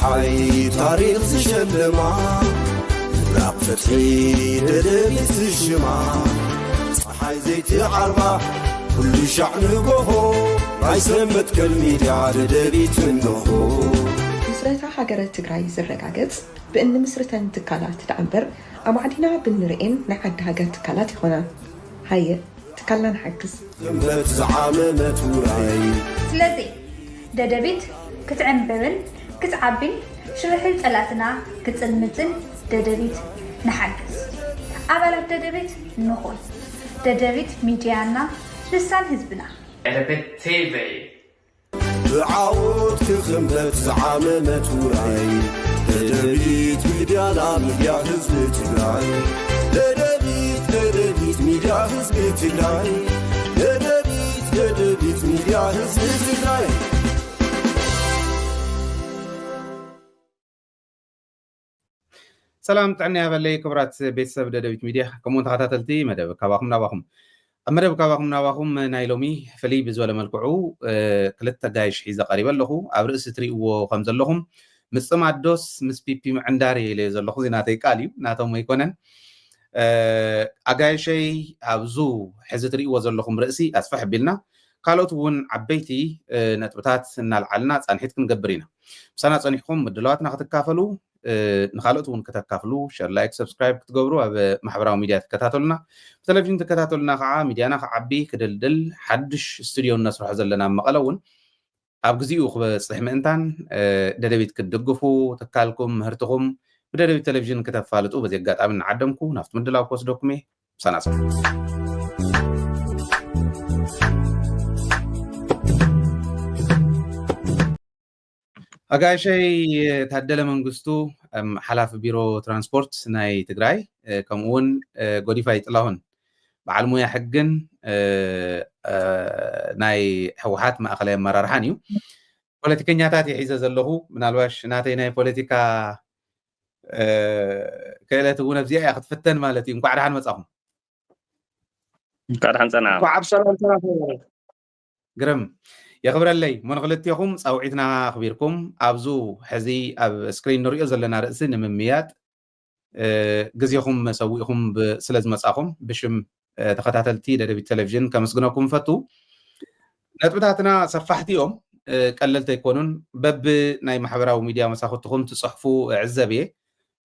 ሓይ ታሪኽ ዝሸልማ ምብራቕ ፍትሒ ደደቢት ዝሽማ፣ ፀሓይ ዘይትዓርባ ኩሉ ሻዕ ንጎሆ፣ ናይ ሰብ መትከል ሚድያ ደደቢት እንሆ። ምስረታ ሃገረ ትግራይ ዝረጋገጽ ብእንምስርተን ትካላት ደኣ እምበር፣ ኣማዕዲና ብንርእየን ናይ ዓዲ ሃገር ትካላት ይኾና። ሃየ ትካልና ንሓግዝ። እምበት ዝዓመመት ውራይ። ስለዚ ደደቢት ክትዕምብብን ክትዓቢን ሽርሒ ጸላእትና ክጽልምትን ደደቢት ንሓግዝ። ኣባላት ደደቢት ንኹን። ደደቢት ሚድያና፣ ልሳን ህዝብና። ደደቢት ቲቪ። ብዓወት ክኽንበት ዝዓመመት ውራይ። ደደቢት ሚድያና፣ ሚድያ ህዝቢ ትግራይ። ደደቢት፣ ደደቢት ሚድያ ህዝቢ ትግራይ። ደደቢት፣ ደደቢት ሚድያ ህዝቢ ትግራይ። ሰላም ጥዕና ያበለይ ክቡራት ቤተሰብ ደደቢት ሚድያ፣ ከምኡውን ተኸታተልቲ መደብ ካባኹም ናባኹም። ኣብ መደብ ካባኹም ናባኹም ናይ ሎሚ ፍልይ ብዝበለ መልክዑ፣ እ፣ ክልተ ጋይሽ ሒዘ ቀሪበ ኣለኹ። ኣብ ርእሲ ትርእይዎ ከም ዘለኹም ምጽማዶስ ምስ ፒፒ ምዕንዳር እየ ኢለዮ ዘለኹ። እዚ ናተይ ቃል እዩ፣ ናቶም ኣይኮነን። እ፣ ኣጋይሸይ፣ ኣብዙ ሕዚ ትርእይዎ ዘለኹም ርእሲ ኣስፍሕ ኣቢልና ካልኦት እውን ዓበይቲ፣ እ፣ ነጥብታት እናልዓልና ጻንሒት ክንገብር ኢና። ምሳና ጸኒሕኩም ምድላዋትና ክትካፈሉ፣ እ፣ ንኻልኦት እውን ከተካፍሉ፣ ሸር፣ ላይክ፣ ሰብስክራይብ ክትገብሩ፣ ኣብ ማሕበራዊ ሚድያ ትከታተሉና፣ ብቴሌቪዥን ትከታተሉና ከዓ ሚድያና ክዓቢ፣ ክድልድል፣ ሓድሽ ስቱድዮ እነስርሖ ዘለና ኣብ መቐለ እውን ኣብ ግዚኡ ክበጽሕ ምእንታን፣ እ፣ ደደቢት ክትድግፉ፣ ትካልኩም፣ ምህርትኹም ብደደቢት ቴሌቪዥን ክተፋልጡ በዚ ኣጋጣሚ እናዓደምኩ ናብቲ ምድላው ክወስደኩም እየ። ምሳና ጽንሑ። ኣጋይሸይ ታደለ መንግስቱ፣ እም፣ ሓላፊ ቢሮ ትራንስፖርት ናይ ትግራይ፣ እ፣ ከምኡ እውን፣ እ፣ ጎዲፋይ ጥላሁን፣ በዓል ሙያ ሕግን፣ እ፣ እ፣ ናይ ህወሓት ማእኸላይ ኣመራርሓን እዩ። ፖለቲከኛታት እየ ሒዘ ዘለኹ። ምናልባሽ ናተይ ናይ ፖለቲካ፣ እ፣ ክእለት እውን ኣብዚኣ እያ ክትፍተን ማለት እዩ። እንኳዕ ደሓን መጻኹም። እንኳዕ ደሓን ጸና። እንኳዕ ኣብ ሰላም ተራኸብና። ግርም። የኽብረለይ። እሞ ንክልቴኹም ጻውዒትና ኣኽቢርኩም ኣብዙ ሕዚ ኣብ ስክሪን ንሪኦ ዘለና ርእሲ ንምምያጥ፣ እ፣ ግዜኹም ሰዊእኹም ብ-፣ ስለ ዝመጻኹም ብሽም፣ እ፣ ተኸታተልቲ ደደቢት ቴሌቪዥን ከመስግነኩም እፈቱ። ነጥብታትና ሰፋሕቲ እዮም፣ እ፣ ቀለልቲ ኣይኮኑን። በብ ናይ ማሕበራዊ ሚድያ መሳኹትኹም ትጽሕፉ እዕዘብ እየ።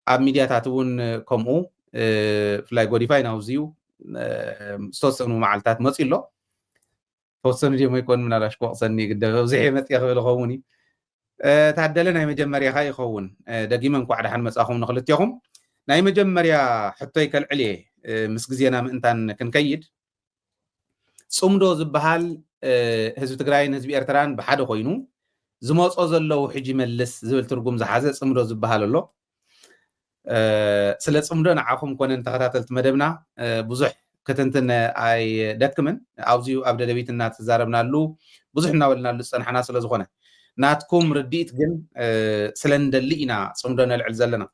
ኣብ ሚድያታት እውን ከምኡ፣ እ፣ ብፍላይ ጎዲፋይ ናውዚ እዩ፣ እ፣ ዝተወሰኑ መዓልታት መጺኡ ኣሎ። ተወሰኑ ድዮም ኣይኮን ምናልባሽ ክወቕሰኒ ይግደፍ፣ ኣብዚሐ መፅየ ክብል ይኸውን እዩ። እ፣ ታደለ ናይ መጀመርያኻ ይኸውን። እ፣ ደጊመ እንኳዕ ደሓን መጻኹም ንክልቴኹም። ናይ መጀመርያ ሕቶይ ከልዕል እየ፣ እ፣ ምስ ግዜና ምእንታን ክንከይድ። ጽምዶ ዝበሃል፣ እ፣ ህዝቢ ትግራይን ህዝቢ ኤርትራን ብሓደ ኮይኑ ዝመጾ ዘሎ ውሕጅ ይመልስ ዝብል ትርጉም ዝሓዘ ጽምዶ ዝበሃል ኣሎ። እ፣ ስለ ጽምዶ ንዓኹም ኮነ ንተኸታተልቲ መደብና፣ እ፣ ብዙሕ ክትንትን ኣይደክምን። ኣብዚ ኣብ ደደቢት እናተዛረብናሉ ብዙሕ እናበልናሉ ዝጸናሕና ስለ ዝኾነ ናትኩም ርድኢት ግን፣ እ፣ ስለ እንደሊ ኢና ጽምዶ ነልዕል ዘለና።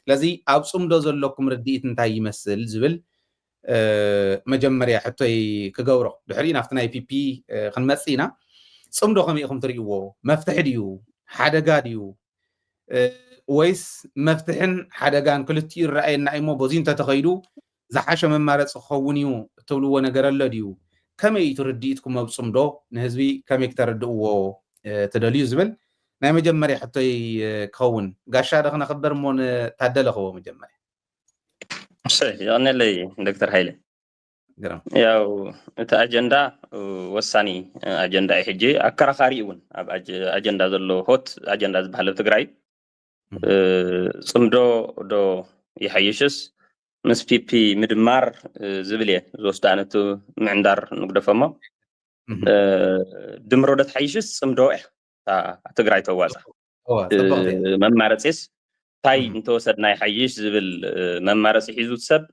ስለዚ ኣብ ጽምዶ ዘለኩም ርድኢት እንታይ ይመስል ዝብል፣ እ፣ መጀመርያ ሕቶይ ክገብሮ። ድሕሪኡ ናብቲ ናይ ፒፒ፣ እ፣ ክንመጽእ ኢና። ጽምዶ ከመይ ኢኹም ትርእይዎ? መፍትሒ ድዩ? ሓደጋ ድዩ? እ፣ ወይስ መፍትሕን ሓደጋን ክልቲኡ ይረኣየና እዩሞ በዚ እንተተኸይዱ ዝሓሸ መማረፂ ክኸውን እዩ እትብልዎ ነገር ኣሎ ድዩ? ከመይ እዩ እቲ ርድኢትኩም ኣብ ጽምዶ? ንህዝቢ ከመይ ክተረድእዎ፣ እ፣ ትደልዩ ዝብል ናይ መጀመርያ ሕቶይ፣ እ፣ ክኸውን። ጋሻ ዶ ክነኽብር እሞ ንታደለ ክህቦ መጀመርያ። እሰይ፣ የቐንየለይ ዶክተር ሃይለ። ግርም። ያው እቲ ኣጀንዳ፣ እ፣ ወሳኒ፣ እ፣ ኣጀንዳ እዩ። ሕጂ ኣከራኻሪ እውን ኣብ ኣጀ-፣ ኣጀንዳ ዘሎ ሆት ኣጀንዳ ዝበሃል ኣብ ትግራይ፣ እህ። እ፣ ጽምዶ ዶ ይሓይሽስ ምስ ፒፒ ምድማር፣ እ፣ ዝብል እየ ዝወስዶ። ኣነ እቲ ምዕንዳር ንግደፎ እሞ፣ እህ። እ፣ ድምሮ ዶ ትሓይሽስ ጽምዶ እያ እታ ትግራይ ተዋጻ? እዋ፣ እ፣ ጽብቕቲ እያ። መማረጺስ እንታይ እህ። እንተወሰድና ይሓይሽ ዝብል፣ እ፣ መማረጺ ሒዙ ሰብ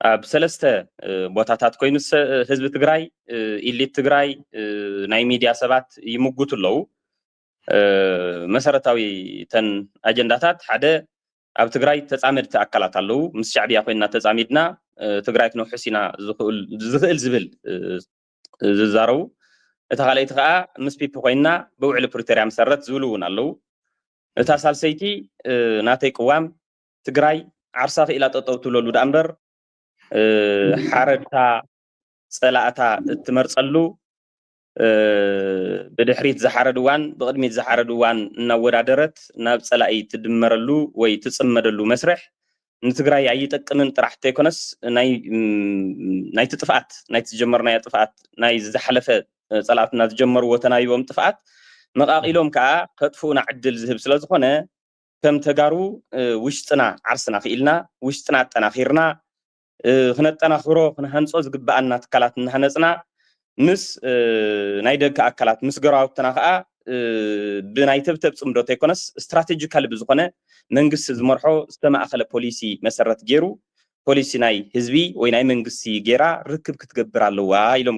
ኣብ ሰለስተ፣ እ፣ ቦታታት ኮይኑ ሰ-፣ ህዝቢ ትግራይ፣ እ፣ ኢሊት ትግራይ፣ እ፣ ናይ ሚድያ ሰባት ይምጉቱ ኣለዉ። እ፣ መሰረታዊ ተን ኣጀንዳታት ሓደ ኣብ ትግራይ ተጻመድቲ ኣካላት ኣለዉ። ምስ ሻዕብያ ኮይንና ተጻሚድና፣ እ፣ ትግራይ ክነውሕስ ኢና ዝኽእል፣ ዝኽእል ዝብል፣ እ፣ ዝዛረቡ። እታ ካልኣይቲ ከኣ ምስ ፒፒ ኮይንና ብውዕሊ ፕሪቶርያ መሰረት ዝብሉ እውን ኣለዉ። እታ ሳልሰይቲ ናተይ ቅዋም ትግራይ ዓርሳ ክኢላ ጠጠው ትብለሉ ደኣ እምበር ሓረድታ ጸላእታ እትመርጸሉ ብድሕሪት ዝሓረድዋን ብቕድሚት ዝሓረድዋን እናወዳደረት ናብ ጸላኢ ትድመረሉ ወይ ትጽመደሉ መስርሕ ንትግራይ ኣይጠቅምን ጥራሕ እንተይኮነስ ናይቲ ጥፍኣት ናይቲ ዝጀመርናዮ ጥፍኣት ናይ ዝሓለፈ ጸላእትና ዝጀመርዎ ተናቢቦም ጥፍኣት መቓቒሎም ከዓ ከጥፍኡና ዕድል ዝህብ ስለዝኾነ ከም ተጋሩ ውሽጥና ዓርስና ክኢልና ውሽጥና ኣጠናኺርና ክነጠናኽሮ ክንሃንፆ ዝግበኣና ትካላት እናሃነፅና ምስ ናይ ደገ ኣካላት ምስ ጎረባብትና ከዓ ብናይ ተብተብ ፅምዶ ተይኮነስ ስትራቴጂካሊ ብዝኾነ መንግስቲ ዝመርሖ ዝተማእኸለ ፖሊሲ መሰረት ገይሩ ፖሊሲ ናይ ህዝቢ ወይ ናይ መንግስቲ ገይራ ርክብ ክትገብር ኣለዋ ኢሎም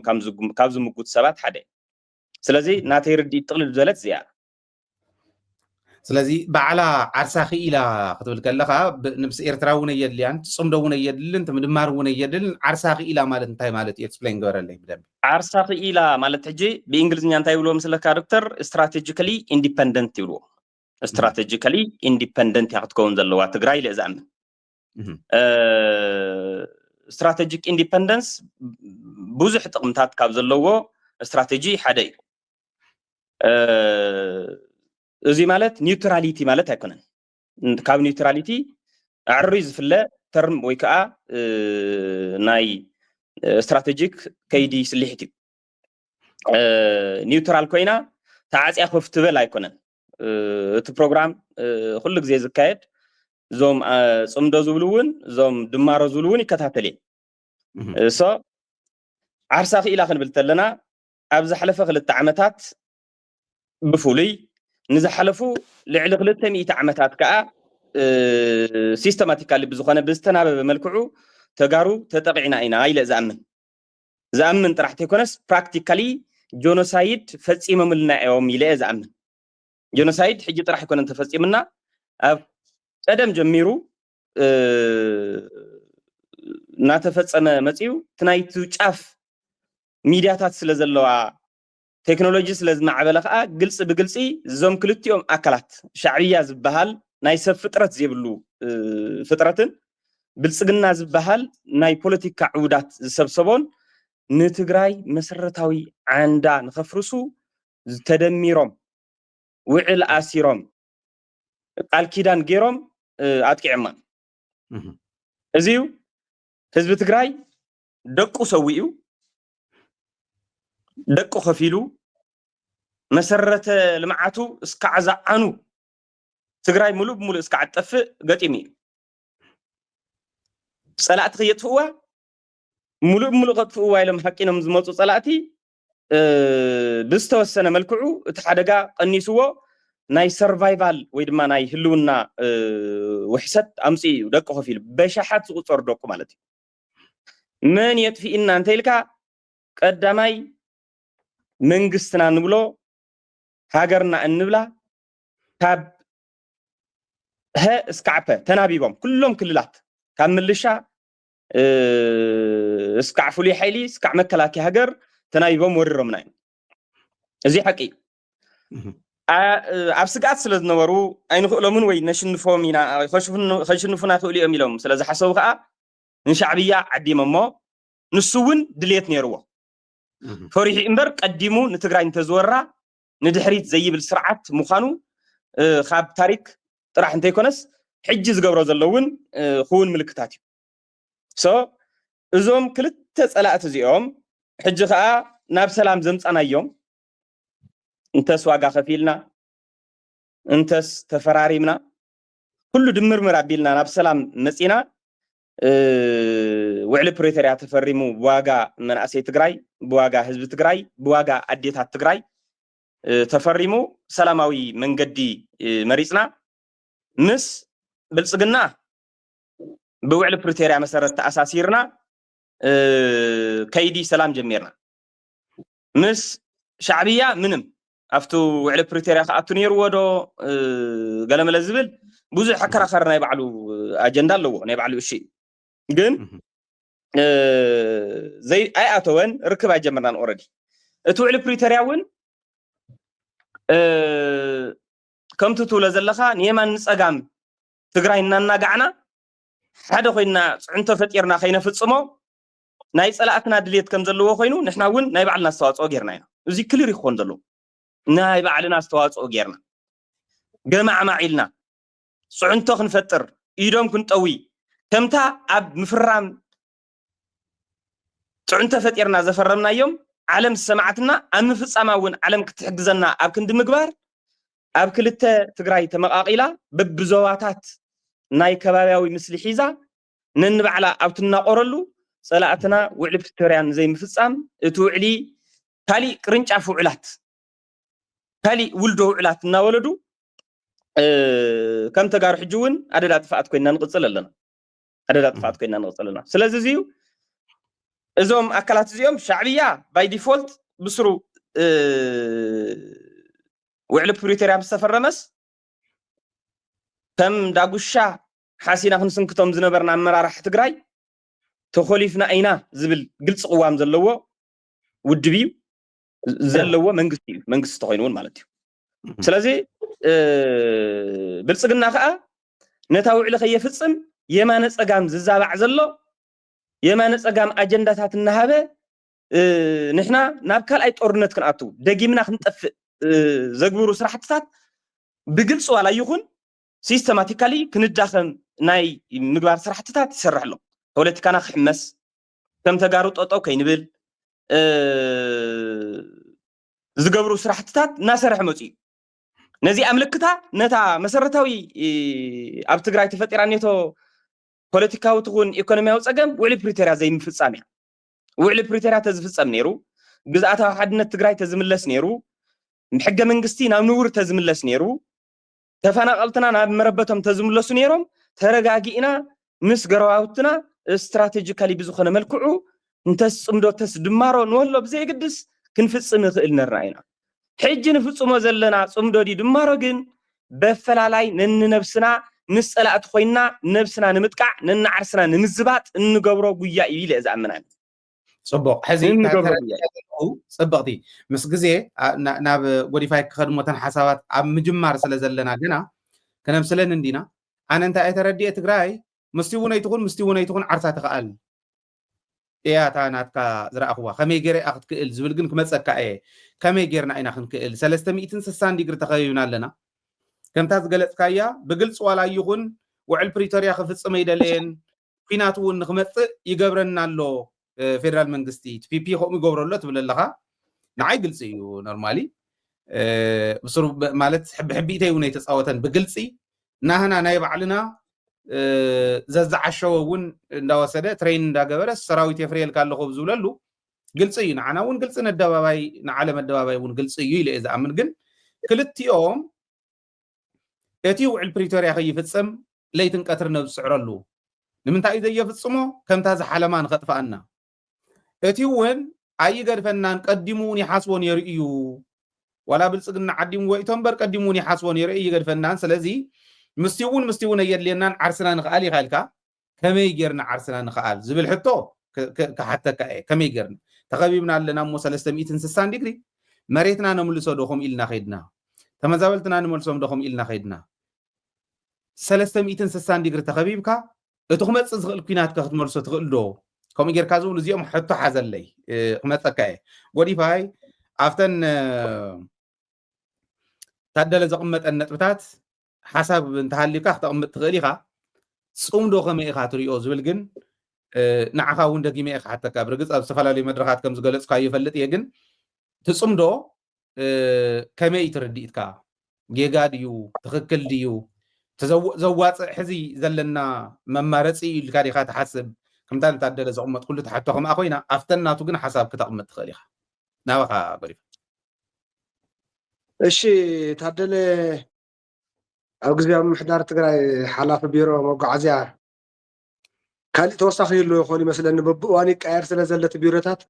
ካብ ዝምጉት ሰባት ሓደ። ስለዚ ናተይ ርድኢት ጥቕልል ዝበለት እዚኣ። ስለዚ ባዕላ ዓርሳ ክኢላ ክትብል ከለካ ንብስ ኤርትራ እውን ኣየድልያን ትፅምዶ እውን ኣየድልን ምድማር እውን ኣየድልን። ዓርሳ ክኢላ ማለት እንታይ ማለት እዩ? ኤክስፕሌን ገበረለይ ብደንቢ። ዓርሳ ክኢላ ማለት ሕጂ ብእንግሊዝኛ እንታይ ይብልዎ ምስለካ ዶክተር? ስትራቴጂካሊ ኢንዲፐንደንት ይብልዎ። ስትራቴጂካሊ ኢንዲፐንደንት እያ ክትከውን ዘለዋ ትግራይ ኢለ ዝኣምን። ስትራቴጂክ ኢንዲፐንደንስ ብዙሕ ጥቕምታት ካብ ዘለዎ ስትራቴጂ ሓደ እዩ። እዚ ማለት ኒውትራሊቲ ማለት ኣይኮነን። ካብ ኒውትራሊቲ ኣዕሩይ ዝፍለ ተርም ወይ ከዓ ናይ ስትራቴጂክ ከይዲ ስልሒት እዩ። ኒውትራል ኮይና ተዓፅያ ኮፍ ትበል ኣይኮነን። እቲ ፕሮግራም ኩሉ ግዜ ዝካየድ እዞም ፅምዶ ዝብሉ እውን እዞም ድማሮ ዝብሉ እውን ይከታተል እየ። ሶ ዓርሳ ክኢላ ክንብል ተለና ኣብ ዝሓለፈ ክልተ ዓመታት ብፍሉይ ንዝሓለፉ ልዕሊ ክልተ ሚእቲ ዓመታት ከዓ ሲስተማቲካሊ ብዝኾነ ብዝተናበበ መልክዑ ተጋሩ ተጠቂዕና ኢና ኢለ ዝኣምን ዝኣምን ጥራሕ ተይኮነስ ፕራክቲካሊ ጆኖሳይድ ፈፂሞምልና እዮም ኢለ እየ ዝኣምን። ጆኖሳይድ ሕጂ ጥራሕ ኣይኮነን ተፈፂምና ኣብ ቀደም ጀሚሩ እናተፈፀመ መፅዩ እቲ ናይቲ ጫፍ ሚድያታት ስለ ዘለዋ ቴክኖሎጂ ስለ ዝማዕበለ ከዓ ግልፂ ብግልፂ እዞም ክልቲኦም ኣካላት ሻዕብያ ዝበሃል ናይ ሰብ ፍጥረት ዘይብሉ ፍጥረትን ብልፅግና ዝበሃል ናይ ፖለቲካ ዕውዳት ዝሰብሰቦን ንትግራይ መሰረታዊ ዓንዳ ንኸፍርሱ ዝተደሚሮም ውዕል ኣሲሮም ቃል ኪዳን ገይሮም ኣጥቂዖማ። እዚ እዩ ህዝቢ ትግራይ ደቁ ሰዊኡ ደቁ ከፊሉ መሰረተ ልምዓቱ እስካዕ ዝዓኑ ትግራይ ሙሉእ ብሙሉእ እስካዕ ትጠፍእ ገጢሙ እዩ። ፀላእቲ ከየጥፍእዋ ሙሉእ ብሙሉእ ከጥፍእዋ ኢሎም ሓቂኖም ዝመፁ ፀላእቲ ብዝተወሰነ መልክዑ እቲ ሓደጋ ቀኒስዎ ናይ ሰርቫይቫል ወይ ድማ ናይ ህልውና ውሕሰት ኣምፅኡ እዩ። ደቁ ከፊሉ በሻሓት ዝቁፀሩ ደቁ ማለት እዩ። መን የጥፊእና እንተኢልካ ቀዳማይ መንግስትና ንብሎ ሃገርና እንብላ ካብ ሀ እስካዕ ፐ ተናቢቦም ኩሎም ክልላት ካብ ምልሻ እስካዕ ፍሉይ ሓይሊ እስካዕ መከላከያ ሃገር ተናቢቦም ወሪሮምና እዮም። እዚ ሓቂ እዩ። ኣብ ስግኣት ስለ ዝነበሩ ኣይንኽእሎምን ወይ ነሽንፎም ኢና ከሽንፉና ክእሉ እዮም ኢሎም ስለ ዝሓሰቡ ከዓ ንሻዕብያ ዓዲሞሞ ንሱ እውን ድልየት ነይርዎ ፈሪሑ እምበር ቀዲሙ ንትግራይ እንተዝወራ ንድሕሪት ዘይብል ስርዓት ምዃኑ ካብ ታሪክ ጥራሕ እንተይኮነስ ሕጂ ዝገብሮ ዘሎ እውን ክውን ምልክታት እዩ። ሶ እዞም ክልተ ፀላእቲ እዚኦም ሕጂ ከዓ ናብ ሰላም ዘምፃናዮም እንተስ ዋጋ ከፊልና እንተስ ተፈራሪምና ኩሉ ድምርምር ኣቢልና ናብ ሰላም መፂና ውዕሊ ፕሪቶርያ ተፈሪሙ ብዋጋ መናእሰይ ትግራይ ብዋጋ ህዝቢ ትግራይ ብዋጋ ኣዴታት ትግራይ ተፈሪሙ ሰላማዊ መንገዲ መሪፅና ምስ ብልፅግና ብውዕሊ ፕሪቶርያ መሰረት ተኣሳሲርና ከይዲ ሰላም ጀሚርና። ምስ ሻዕብያ ምንም ኣብቲ ውዕሊ ፕሪቶርያ ክኣቱ ነይርዎ ዶ ገለመለ ዝብል ብዙሕ ኣከራኸሪ ናይ ባዕሉ ኣጀንዳ ኣለዎ ናይ ባዕሉ እሺ ግን ዘይ ኣይኣተወን ርክብ ኣይጀመርናን ኦረዲ እቲ ውዕሊ ፕሪቶርያ እውን ከምቲ ትብሎ ዘለኻ ንየማን ንፀጋም ትግራይ እናናጋዕና ሓደ ኮይና ፅዕንቶ ፈጢርና ከይነፍፅሞ ናይ ፀላእትና ድልየት ከም ዘለዎ ኮይኑ ንሕና እውን ናይ ባዕልና ኣስተዋፅኦ ጌርና ኢና። እዚ ክሊር ክኾን ዘለዎ ናይ ባዕልና ኣስተዋፅኦ ጌርና ገማዕማዕ ኢልና ፅዕንቶ ክንፈጥር ኢዶም ክንጠዊ ከምታ ኣብ ምፍራም ፅዕንቶ ፈጢርና ዘፈረምናዮም ዓለም ዝሰማዓትና ኣብ ምፍፃማ እውን ዓለም ክትሕግዘና ኣብ ክንዲ ምግባር ኣብ ክልተ ትግራይ ተመቓቒላ በብዞባታት ናይ ከባብያዊ ምስሊ ሒዛ ነንባዕላ ኣብ ትናቆረሉ ፀላእትና ውዕሊ ፕሪቶርያ ንዘይምፍፃም እቲ ውዕሊ ካሊእ ቅርንጫፍ ውዕላት ካሊእ ውልዶ ውዕላት እናወለዱ ከም ተጋሩ ሕጂ እውን ኣደዳ ጥፍኣት ኮይና ንቕፅል ኣለና። ኣደዳ ጥፍኣት ኮይና ንቕፅል ኣለና። ስለዚ እዚ እዩ እዞም ኣካላት እዚኦም ሻዕብያ ባይ ዲፎልት ብስሩ ውዕሊ ፕሪቶርያ ምስ ተፈረመስ ከም ዳጉሻ ሓሲና ክንስንክቶም ዝነበርና ኣመራርሓ ትግራይ ተኾሊፍና ኢና ዝብል ግልፂ ቅዋም ዘለዎ ውድብ እዩ ዘለዎ መንግስቲ እዩ መንግስቲ ተኮይኑ እውን ማለት እዩ። ስለዚ ብልፅግና ከዓ ነታ ውዕሊ ከየፍፅም የማነ ፀጋም ዝዛባዕ ዘሎ የማነ ፀጋም ኣጀንዳታት እናሃበ ንሕና ናብ ካልኣይ ጦርነት ክንኣቱ ደጊምና ክንጠፍእ ዘግብሩ ስራሕትታት ብግልፂ ዋላ ይኹን ሲስተማቲካሊ ክንዳኸም ናይ ምግባር ስራሕትታት ይሰርሕ ኣሎ። ፖለቲካና ክሕመስ ከም ተጋሩ ጠጠው ከይንብል ዝገብሩ ስራሕትታት እናሰርሐ መፁ እዩ። ነዚኣ ምልክታ ነታ መሰረታዊ ኣብ ትግራይ ተፈጢራ ኔቶ ፖለቲካዊ ትኹን ኢኮኖሚያዊ ፀገም ውዕሊ ፕሪቶርያ ዘይምፍፃም እያ። ውዕሊ ፕሪቶርያ ተዝፍፀም ነይሩ፣ ግዝኣታዊ ሓድነት ትግራይ ተዝምለስ ነይሩ፣ ሕገ መንግስቲ ናብ ንቡር ተዝምለስ ነይሩ፣ ተፈናቐልትና ናብ መረበቶም ተዝምለሱ ነይሮም ተረጋጊእና ምስ ገረባውትና ስትራቴጂካሊ ብዝኾነ መልክዑ እንተስ ፅምዶ ተስ ድማሮ ንወሎ ብዘየግድስ ክንፍፅም ንኽእል ነርና ኢና። ሕጂ ንፍፅሞ ዘለና ፅምዶ ድዩ ድማሮ ግን በፈላላይ ነንነብስና ምስ ፀላእቲ ኮይንና ነብስና ንምጥቃዕ ነንዓርስና ንምዝባጥ እንገብሮ ጉያ እዩ ኢለ እየ ዝኣምናኒ። ፅቡቕ ሕዚ እንገብሮ ጉያ እዩ። ዘለኹ ፅብቕቲ ምስ ግዜ ናብ ጎዲፋይ ክኸድሞተን ሓሳባት ኣብ ምጅማር ስለ ዘለና ግና ክነምስለን እንዲና ኣነ እንታይ እየ ተረዲኤ ትግራይ ምስቲ እውን ኣይትኹን ምስቲ እውን ኣይትኹን ዓርሳ ትኽኣል እያ እታ ናትካ ዝረኣኽዋ ከመይ ገይረ እያ ክትክእል ዝብል ግን ክመፀካ እየ ከመይ ጌርና ኢና ክንክእል ሰለስተ ሚእትን ስሳን ዲግሪ ተኸቢብና ኣለና ከምታ ዝገለፅካያ ብግልፂ ዋላ ይኹን ውዕል ፕሪቶርያ ክፍፅም ኣይደለየን ኲናት እውን ንክመፅእ ይገብረና ኣሎ ፌደራል መንግስቲ ፒፒ ከምኡ ይገብሮ ኣሎ ትብል ኣለኻ ንዓይ ግልፂ እዩ ኖርማሊ ብስሩ ማለት ሕቢ ሕቢኢተይ እውን ኣይተፃወተን ብግልፂ ናህና ናይ ባዕልና ዘዝዓሸወ እውን እንዳወሰደ ትሬን እንዳገበረ ሰራዊት የፍርየልካ ኣለኹ ዝብለሉ ግልፂ እዩ ንዓና እውን ግልፂ ነደባባይ ንዓለም ኣደባባይ እውን ግልፂ እዩ ኢለ እየ ዝኣምን ግን ክልቲኦም እቲ ውዕል ፕሪቶርያ ከይፍፀም ለይትን ቀትርን ኣብ ዝስዕረሉ ንምንታይ እዩ ዘየፍፅሞ ከምታ ዝሓለማ ንኸጥፍኣና እቲ እውን ኣይገድፈናን ቀዲሙ እውን ይሓስቦ ነይሩ እዩ ዋላ ብልፅግና ዓዲምዎ ይቶ እምበር ቀዲሙ እውን ይሓስቦ ነይሩ እዩ ይገድፈናን ስለዚ ምስቲ እውን ምስቲ እውን ኣየድልየናን ዓርስና ንኽኣል ኢኻ ኢልካ ከመይ ጌርና ዓርስና ንኽኣል ዝብል ሕቶ ክሓተካ እየ ከመይ ጌርና ተኸቢብና ኣለና እሞ ሰለስተ ሚእትን ስሳን ዲግሪ መሬትና ነምልሶ ዶ ከምኡ ኢልና ከይድና ተመዛበልትና ንመልሶም ዶ ከምኡ ኢልና ከይድና ሰለስተ ሚእትን ስሳን ዲግሪ ተኸቢብካ እቲ ክመፅእ ዝኽእል ኲናት ከ ክትመልሶ ትኽእል ዶ ከምኡ ጌርካ ዝብሉ እዚኦም ሕቶ ሓዘለይ ክመፀካ እየ ጎዲፋይ ኣብተን ታደለ ዘቕመጠን ነጥብታት ሓሳብ እንተሃልዩካ ክተቕምጥ ትኽእል ኢኻ ፅምዶ ከመይ ኢኻ ትሪኦ ዝብል ግን ንዓኻ እውን ደጊመ እየ ክሓተካ ብርግፅ ኣብ ዝተፈላለዩ መድረኻት ከም ዝገለፅካ ይፈልጥ እየ ግን ትፅምዶ ከመይ ትርድኢትካ ጌጋ ድዩ ትኽክል ድዩ ዘዋፅእ ሕዚ ዘለና መማረፂ ኢልካ ዲካ ትሓስብ ከምታ ንታደለ ዘቕመጥኩሉ ትሓቶ ከምኣ ኮይና ኣብተን ናቱ ግን ሓሳብ ክተቕምጥ ትኽእል ኢኻ ናባኻ ጎሪፍ እሺ ታደለ ኣብ ግዜያዊ ምምሕዳር ትግራይ ሓላፊ ቢሮ መጓዓዝያ ካሊእ ተወሳኺ ይህሉ ይኾን ይመስለኒ በብእዋኑ ይቀየር ስለ ዘለቲ ቢሮታት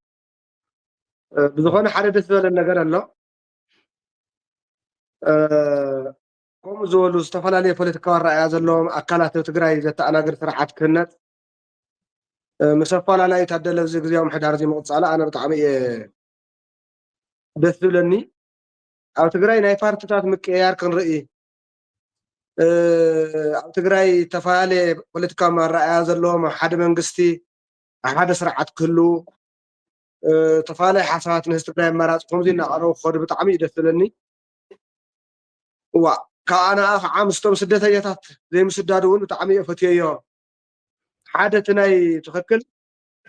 ብዝኾነ ሓደ ደስ ዝበለን ነገር ኣሎ ከምኡ ዝበሉ ዝተፈላለዩ ፖለቲካዊ ኣረኣያ ዘለዎም ኣካላት ኣብ ትግራይ ዘተኣናግድ ስርዓት ክህነፅ ምስ ኣፈላላይ ታደለ ኣብዚ ግዜያዊ ምሕዳር እዚ ምቕፃላ ኣነ ብጣዕሚ እየ ደስ ዝብለኒ ኣብ ትግራይ ናይ ፓርትታት ምቅያር ክንርኢ ኣብ ትግራይ ዝተፈላለየ ፖለቲካዊ ኣረኣእያ ዘለዎም ኣብ ሓደ መንግስቲ ኣብ ሓደ ስርዓት ክህልዉ፣ ዝተፈላለየ ሓሳባት ንህዝቢ ትግራይ ኣማራፂ ከምዚ እናቐረቡ ክኸዱ ብጣዕሚ እዩ ደስ ዝብለኒ። እዋ፣ ካብኣ ንኣ ከዓ ምስቶም ስደተኛታት ዘይምስዳዱ እውን ብጣዕሚ እየ ፈትየዮ። ሓደ እቲ ናይ ትኽክል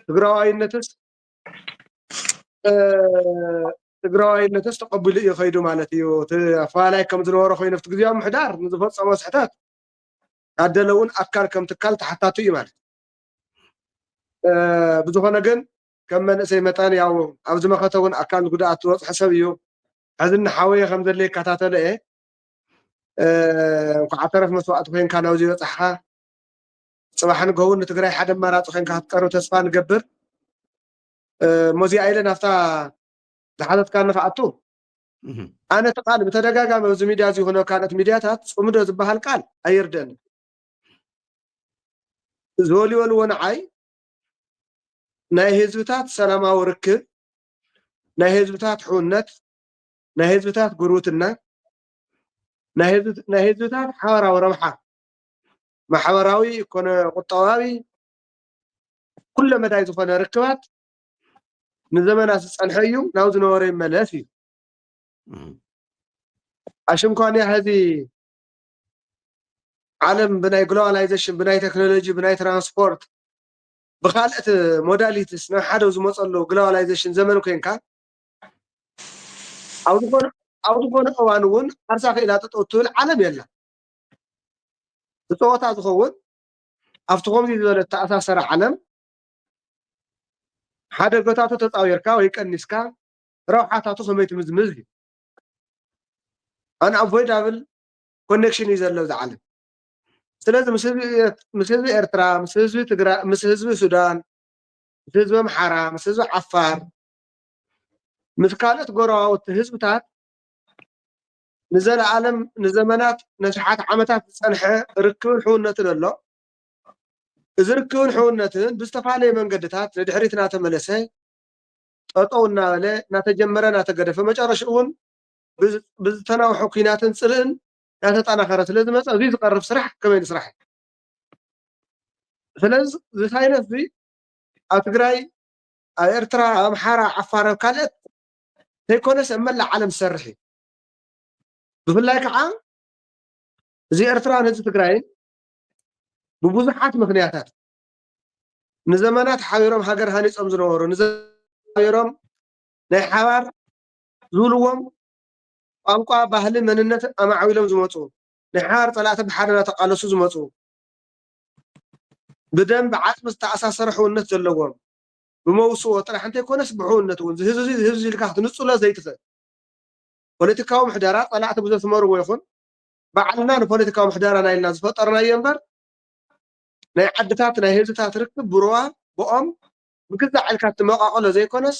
ትግራዋይነትስ ትግራዋይነትስ ተቐቢሉ እዩ ከይዱ ማለት እዩ። እቲ ኣፈላላይ ከም ዝነበሮ ኮይኑ ኣብቲ ግዜያዊ ምሕዳር ንዝፈፀሞ ስሕተት ኣደለ እውን ኣካል ከም ትካል ተሓታቱ እዩ ማለት እዩ። ብዝኾነ ግን ከም መንእሰይ መጠን ያው ኣብዚ መኸተ እውን ኣካል ጉድኣት ዝበፅሐ ሰብ እዩ። ሕዚ እናሓወየ ከም ዘለ ይከታተሎ እየ። እንኳዕ ተረፍ መስዋእቲ ኮይንካ ናብዚ በፃሕኻ። ፅባሕ ንግሆ እውን ንትግራይ ሓደ ኣማራፂ ኮይንካ ክትቀርብ ተስፋ ንገብር። እሞ እዚኣ ኢለ ናብታ ዝሓተትካኒ ክኣቱ። ኣነ እቲ ቃል ብተደጋጋሚ ኣብዚ ሚድያ እዚ ይኹን ኣብ ካልኦት ሚድያታት ፅምዶ ዝበሃል ቃል ኣይርደእን። ዝወልወልዎ ንዓይ ናይ ህዝብታት ሰላማዊ ርክብ፣ ናይ ህዝብታት ሕውነት፣ ናይ ህዝብታት ጉርብትና፣ ናይ ህዝብታት ሓበራዊ ረብሓ፣ ማሕበራዊ፣ ቁጠባዊ፣ ኩለ መዳይ ዝኾነ ርክባት ንዘመናት ዝፀንሐ እዩ፣ ናብ ዝነበረ ይመለስ እዩ። ኣሽንኳንያ ሕዚ ዓለም ብናይ ግሎባላይዜሽን፣ ብናይ ቴክኖሎጂ፣ ብናይ ትራንስፖርት፣ ብካልእት ሞዳሊቲስ ናብ ሓደ ዝመፀሉ ግሎባላይዜሽን ዘመን ኮይንካ ኣብ ዝኾነ እዋን እውን ዓርሳ ክኢላ ጠጠው ትብል ዓለም የላ። እቲ ፀወታ ዝኸውን ኣብቲ ከምዚ ዝበለ ተኣሳሰረ ዓለም ሓደገታቱ ተፃዊርካ ወይ ቀኒስካ ረብሓታቱ ከመይ ትምዝምዝ እዩ። ኣን ኣቮይዳብል ኮኔክሽን እዩ ዘሎ እዚ ዓለም። ስለዚ ምስ ህዝቢ ኤርትራ፣ ምስ ህዝቢ ትግራይ፣ ምስ ህዝቢ ሱዳን፣ ምስ ህዝቢ ኣምሓራ፣ ምስ ህዝቢ ዓፋር፣ ምስ ካልኦት ጎረባብቲ ህዝብታት ንዘለኣለም ንዘመናት ነሽሓት ዓመታት ዝፀንሐ ርክብን ሕውነትን ኣሎ። እዚ ርክብን ሕውነትን ብዝተፈላለየ መንገድታት ንድሕሪት እናተመለሰ ጠጠው እናበለ እናተጀመረ እናተገደፈ መጨረሽኡ እውን ብዝተናውሐ ኲናትን ፅልእን እናተጠናኸረ ስለዝመፀ እዚ ዝቐርብ ስራሕ ከመይ ንስራሕ? ስለዚ እዚ ሳይነስ እዚ ኣብ ትግራይ፣ ኣብ ኤርትራ፣ ኣብ ኣምሓራ፣ ዓፋር፣ ኣብ ካልኦት ዘይኮነስ ኣብ መላእ ዓለም ዝሰርሕ እዩ። ብፍላይ ከዓ እዚ ኤርትራን ህዝቢ ትግራይን ብብዙሓት ምክንያታት ንዘመናት ሓቢሮም ሃገር ሃኒፆም ዝነበሩ፣ ንዘመናት ሓቢሮም ናይ ሓባር ዝብልዎም ቋንቋ፣ ባህሊ፣ መንነት ኣማዕቢሎም ዝመፁ፣ ናይ ሓባር ፀላእቲ ብሓደ እናተቃለሱ ዝመፁ፣ ብደም ብዓፅሚ ዝተኣሳሰረ ሕውነት ዘለዎም፣ ብመውስቦ ጥራሕ እንተይኮነስ ብሕውነት እውን፣ እዚ ህዝቢ እዚ፣ እዚ ህዝቢ ኢልካ ክትንፅሎ ዘይትኽእል። ፖለቲካዊ ምሕደራ ፀላእቲ ብዘስመርዎ ይኹን ባዕልና ንፖለቲካዊ ምሕደራና ኢልና ዝፈጠርናዮ እምበር፣ ናይ ዓድታት ናይ ህዝብታት ርክብ ብሩባ ብኦም ብግዛዕ ኢልካ እትመቃቐሎ ዘይኮነስ፣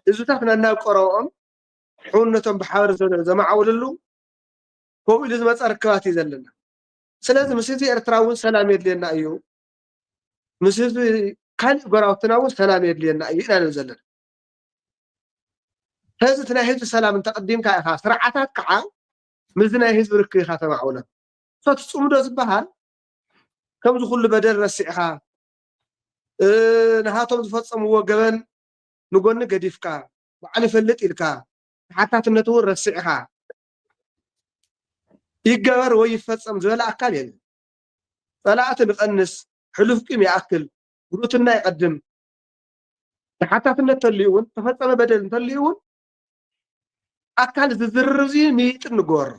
ህዝብታት ነናብ ቀረብኦም ሕውነቶም ብሓባር ዘ-፣ ዘማዕብልሉ ከምኡ ኢሉ ዝመፀ ርክባት እዩ ዘለና። ስለዚ ምስ ህዝቢ ኤርትራ እውን ሰላም የድልየና እዩ፣ ምስ ህዝቢ ካልእ ጎረባብትና እውን ሰላም የድልየና እዩ ኢና ንብል ዘለና። ስለዚ እቲ ናይ ህዝቢ ሰላም እንተቐዲምካ ኢኻ፣ ስርዓታት ከዓ ምስዚ ናይ ህዝቢ ርክብ ኢኻ ተማዕብሎ። So እቲ ፅምዶ ዝበሃል ከምዚ ኩሉ በደል ረሲዕኻ፣ እ፣ ንሃቶም ዝፈፀምዎ ገበን ንጎኒ ገዲፍካ፣ ባዕሉ ይፈልጥ ኢልካ፣ ተሓታትነቱ እውን ረሲዕኻ፣ ይገበር ወይ ይፈፀም ዝበለ ኣካል የለን። ፀላእቲ ንቐንስ፣ ሕሉፍ ቂም ይኣክል፣ ጉርብትና ይቐድም። ተሓታትነት እንተልዩ እውን፣ ተፈፀመ በደል እንተልዩ እውን፣ ኣካል ዝዝርርብ እዚ ምይጥር ንግበሮ።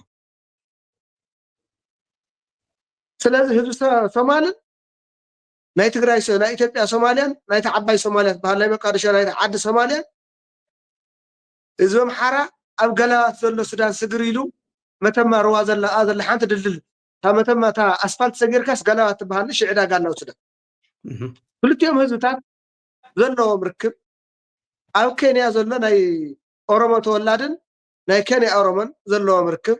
ስለዚ ህዝቢ ሰ-፣ ሶማልን ናይ ትግራይ ሰ-፣ ናይ ኢትዮጵያ ሶማልያን፣ ናይታ ዓባይ ሶማልያ ትበሃል፣ ናይ መቃደሾ ናይታ ዓዲ ሶማልያን፣ ህዝቢ ኣምሓራ ኣብ ገላባት ዘሎ ሱዳን ስግር ኢሉ መተማ ሩባ ዘላ፣ ዘላ ሓንቲ ድልድል፣ እታ መተማ፣ እታ ኣስፋልት ሰጊርካስ ገላባት ትበሃል፣ ንእሽቶ ዕዳጋ ኣለዋ ሱዳን። እህ። ክልቲኦም ህዝብታት ዘለዎም ርክብ፣ ኣብ ኬንያ ዘሎ ናይ ኦሮሞ ተወላድን ናይ ኬንያ ኦሮሞን ዘለዎም ርክብ፣